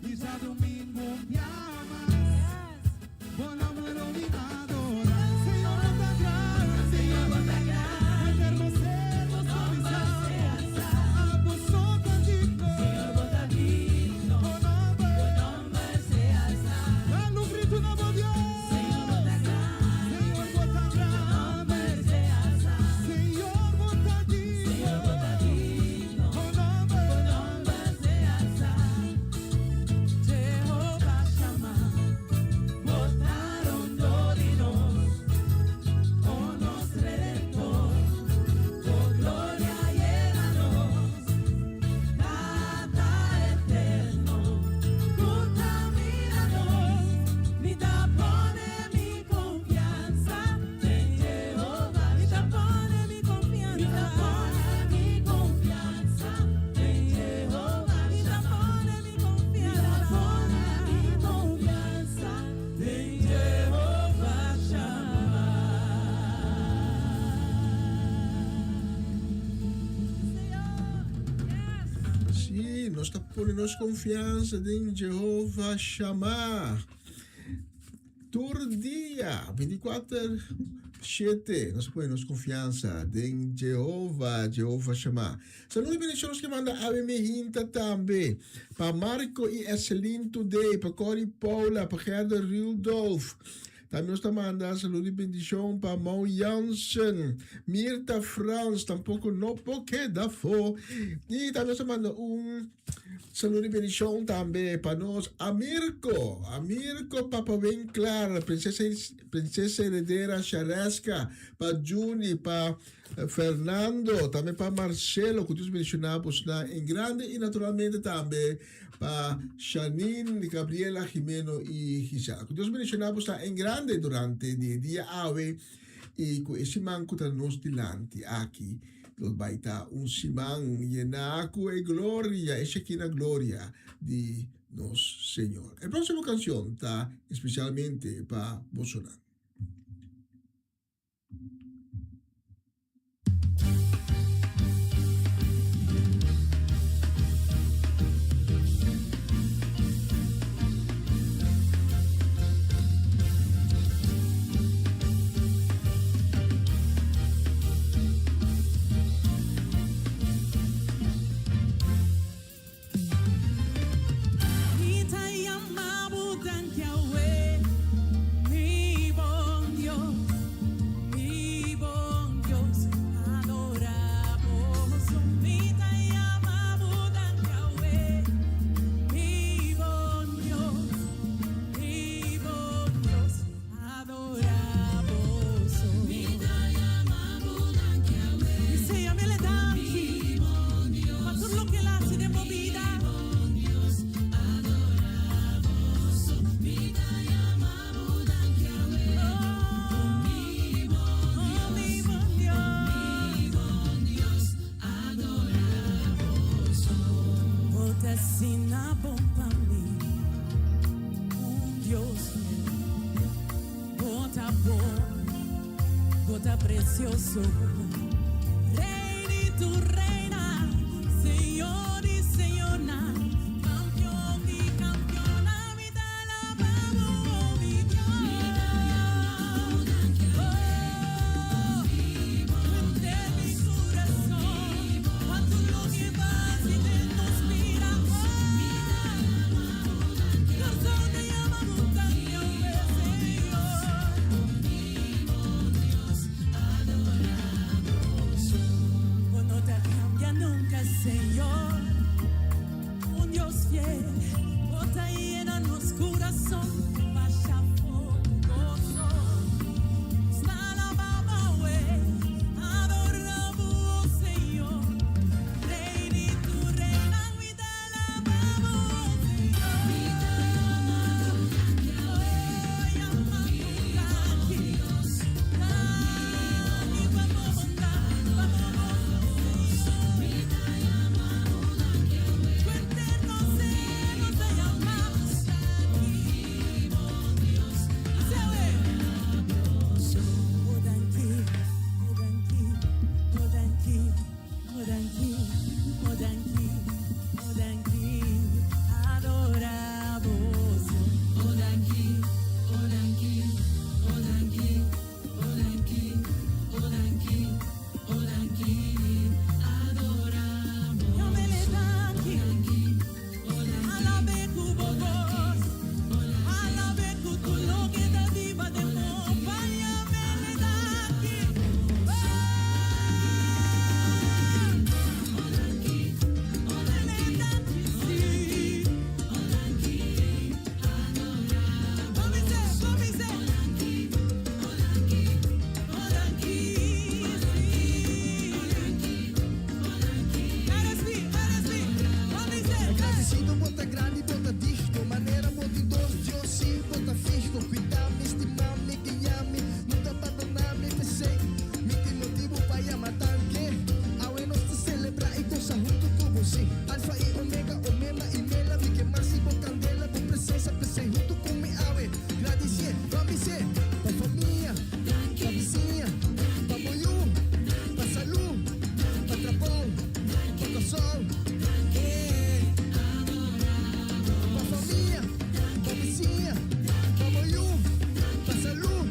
Speaker 1: I djadumingu un bia mas. Bo nomber lo mi adorá. Señor bo ta grandi.
Speaker 3: Señor bo ta grandi.
Speaker 1: Eterno ser
Speaker 3: Bo
Speaker 1: nos
Speaker 3: nomber sea alsá.
Speaker 1: Abo so ta digno.
Speaker 3: Señor bo ta digno.
Speaker 1: Bo nomber.
Speaker 3: Bo nomber sea alsá.
Speaker 1: Dal un gritu na bo Dios.
Speaker 3: Señor bo ta grandi.
Speaker 1: Señor bo ta
Speaker 3: Bo
Speaker 1: grandi.
Speaker 3: nomber sea alsá.
Speaker 1: Señor bo ta digno.
Speaker 3: Señor bo ta digno.
Speaker 1: Bo nomber.
Speaker 3: Bo nomber sea alsá. Jehová Shammah, bo ta rondó di nos, o nos Redentor, bo gloria yena nos, Tata eterno, ku ta mira nos, mi ta pone mi konfiansa den Jehová, mi ta pone mi konfiansa, mi ta pone mi konfiansa den Jehová, mi ta pone mi konfiansa, mi ta pone mi konfiansa den Jehová Shammah. Señor, yes.
Speaker 7: Sí, nos ta pone nos konfiansa den Jehová Shammah. Tur dia, 24, 7, nos ta pone nos konfiansa den Jehová, Jehová Shammah. Saludo i bendishon nos ke manda awe mi hinta tambe pa Marco i Esselin Today, pa Corrie Paula, pa Gerda Rudolph. Tambe nos ta manda saludo i bendishon pa Mau Jansen, Mirta Frans, tampoko no por keda afó. I tambe nos ta manda un saludo i bendishon tambe pa nos Amirko, Amirko Papa Winklar, Prinsesa, Prinsesa Heredera Shareska, pa Juni, pa Fernando, tambe pa Marcelo, ku Dios bendishoná bosnan en grande i naturalmente tambe pa Shanine, Gabriela, Jimeno i Gisela. Ku Dios bendishoná bosnan en grande durante di e dia awe i ku e siman ku ta nos dilanti aki lo bai ta un siman yená ku e gloria, e Shekinah gloria di nos Señor. E próksimo kanshon ta espesialmente pa bosonan.
Speaker 3: Mi ta yama bo danki awe, mi bo. Bota precioso, Rey di tur reina, Señor di señornan, Campeon di campeonnan, mi ta alaba Bo, mi Dios. Oh, henter mi curason, cuanto loke bo a haci den nos bida. Corazon ta yama Bo danki, Señor. Dios adoramos. Bo no ta cambia nunca, Señor. Un Dios fiel, Bo ta yena nos curason, basha goso. Nos ta alaba Bo, adoramos, Señor. Rey di tur reina, mi ta alaba Bo, Señor. Oh, yama Danki, danki pa bo bondad, pa bo Señor. Fuerte nos nos ta yama Dios. Oh, danki, oh, danki, oh, danki, oh, danki, oh, danki, oh, danki, adoramos. Oh, danki, oh, danki, oh, danki, oh, danki, oh, danki, oh, danki, adoramos. Yam'e danki, alab'e cu bo voz, alab'e cu tur loke ta biba den bo, yam'e danki. Oh, danki, si. Vamos, vamos, oh, danki, si. RSV, RSV, vamos.
Speaker 5: Agradecido, bo ta grandi, bo ta digno. Manera bo tin dos, Dios si, bo ta fiho. Cuida mi, stima mi, guia mi, nunca abandona mi, p'esey. Mi tin motibo pa yama danki. Awe nos ta celebra y gosa hunto cu bo. Alfa y Omega, Omega y Mela. Mi ke mas bo candela, bo presencia, p'esey hunto cu mi awe. Gradici, vamos, pa famia, pa bisiña, pa bo yiu, pa salud, pa trabou, pa curason. Pa famia, pa bisiña, pa bo yiu, pa salud,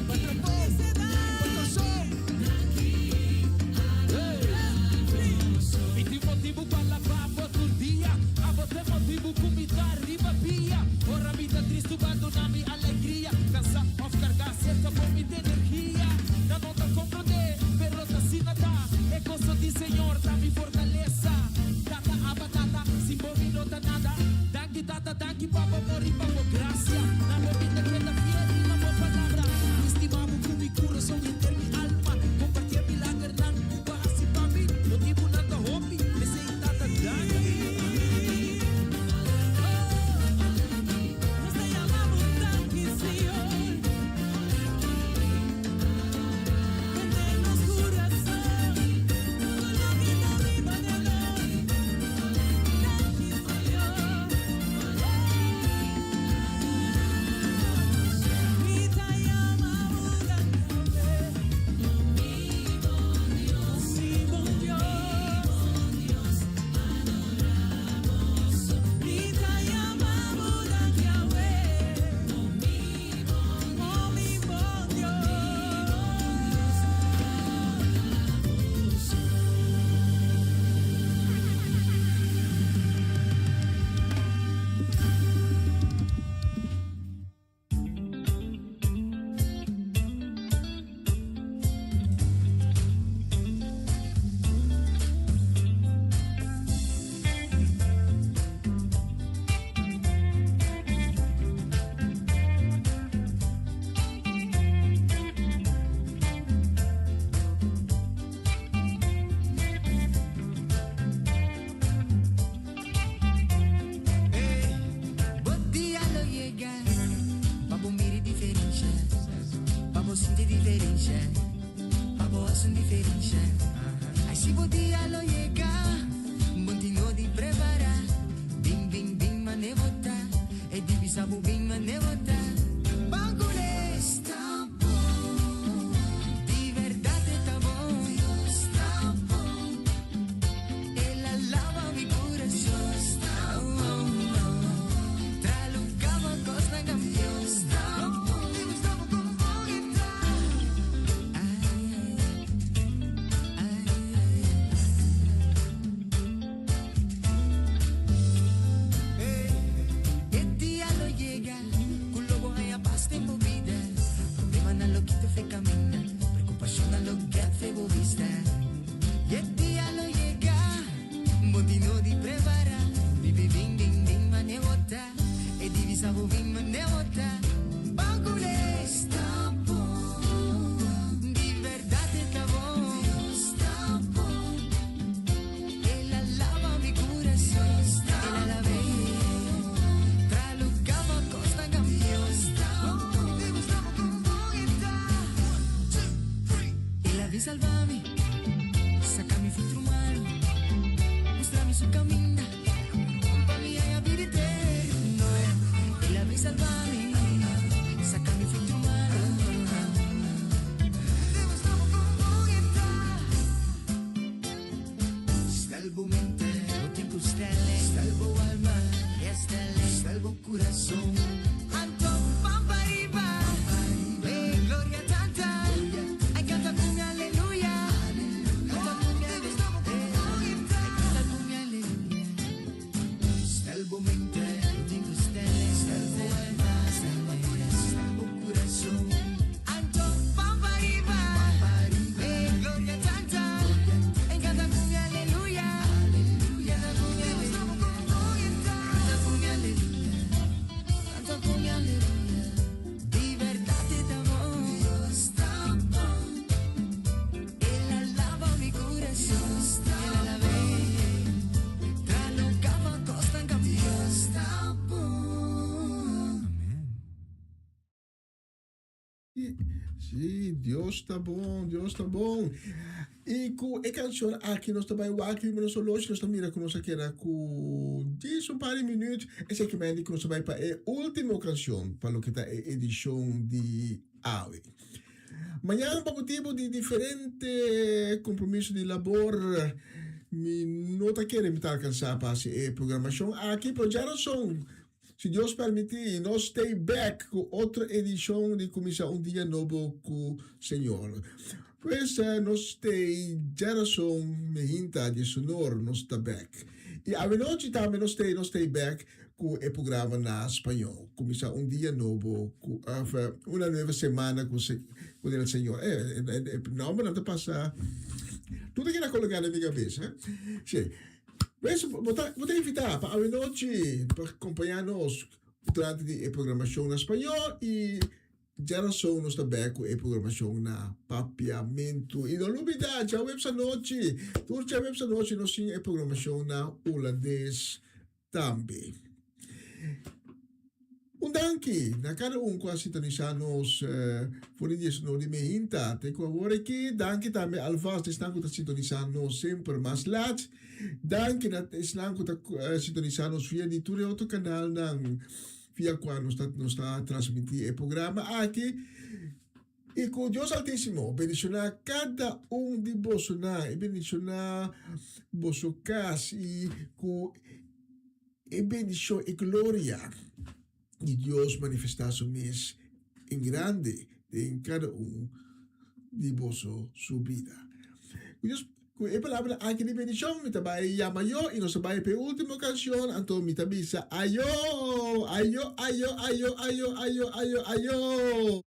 Speaker 5: pa trabou, pa curason.
Speaker 8: Mi tin motibo pa alaba tur dia. Abo ta motibo cu mi ta riba pia. Ora mi ta tristo, bo a duna mi alegria. Cansa of carga cerca pa mi energia. Nan no ta comprende, pero ta asina ta. E goso di Señor, ta mi fortalesa. Tata, aba, tata, sin bo mi no ta nada. Danki, tata, danki, papa, amor y papa, gracia. Na bo mi ta keda fiel y na bo palabra. Stima Bo cu mi curason y henter mi alma. Comparti milagernan, cu bo a haci pa mi. Motibo nan ta hopi, p'esey tata, danki.
Speaker 3: Nos ta yama danki, Señor. Henter nos curason, tur loke ta biba den nos. Danki, Señor. Mi ta yama danki, mi bon Dios. Mi ta yama danki, oh mi bon Dios.
Speaker 4: Bo dia lo yega, pa bo mira diferencia, pa bo sinti diferencia, pa bo haci diferencia. Ay, si bo dia lo yega, bo tin di prepara, bin bin bin mane bo ta, e divisa bo bin mane bo ta. Banco ta bon.
Speaker 3: salva mi, saca mi futuro malo, mustra mi su caminda, pa mi haya vida eterno. El a bin salva mi, saca mi futuro malo. Demostramos como está. Salvo mente, no stelle, salvo alma, salvo corazón. Anto pampa arriba, eh, gloria tanta. Ay, canta con mi aleluya. Canta con mi aleluya. Canta con mi aleluya. Salvo mente, no stelle, salvo alma, salvo corazón, salvo corazón. Anto pampa arriba, eh, gloria tanta. Ay, canta con mi aleluya. Canta con mi aleluya. Canta con mi aleluya. Canta con mi aleluya. Libertad te damos. Dios ta bon. El alaba mi corazón. El alabé. Tralocaba costa en Dios ta bon.
Speaker 7: Si, Dios ta bon, Dios ta bon. I ku e kanshon aki nos ta bai wak riba nos oloshi, nos ta mira ku nos a keda ku djis un par di minüt. Esei ke mende ku nos ta bai pa e último kanshon pa loke ta e edishon di awe. Mañana pa motibu di diferente kompromiso di labor mi no ta kere mi ta alkansá pa hasi e programashon aki, pero djarason Si Dios permití, nos stay back ku otro edishon di Kuminsá un Dia Nobo ku Señor. Pues nos stay djarason mehinta di Sunor nos ta back. I awenochi tambe nos stay nos stay back ku e programa na spañó. Kuminsá un dia nobo ku of una nueva semana ku ku el Señor. E e nòmbernan ta pasa tur ta keda kologá den mi kabes. Sí. Pues, bo ta, bo ta invitá pa awenochi pa kompañá nos durante di e programashon na spañó i djarason nos ta bèk ku e programashon na papiamentu. I no lubidá, djaweps anochi, tur djaweps anochi nos tin e programashon na hulandes tambe. Un danki na kada un ku a sintonisá nos for di diesnove di meinta te ku awor aki. Danki tambe alvast esnan ku ta sintonisá nos semper mas lat. Danki na esnan ku ta sintonisá nos via di tur e otro kanalnan via kua nos ta nos ta transmití e programa aki. I ku Dios Altísimo bendishoná kada un di bosonan i bendishoná boso kas i ku E bendicion y gloria di Dios manifesta su mes en grande den cada un di boso su bida. Cu Dios, cu e palabra aki di bendicion mi ta bay yama yo y nos ta bay pa e ultimo cancion, anto mi ta bisa ayo, ayo, ayo, ayo, ayo, ayo, ayo, ayo.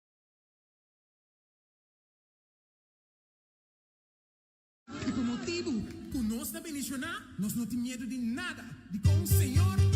Speaker 9: I pa motibu ku nos ta bendishoná, nos no tin miedu di nada. Dikon, Señor?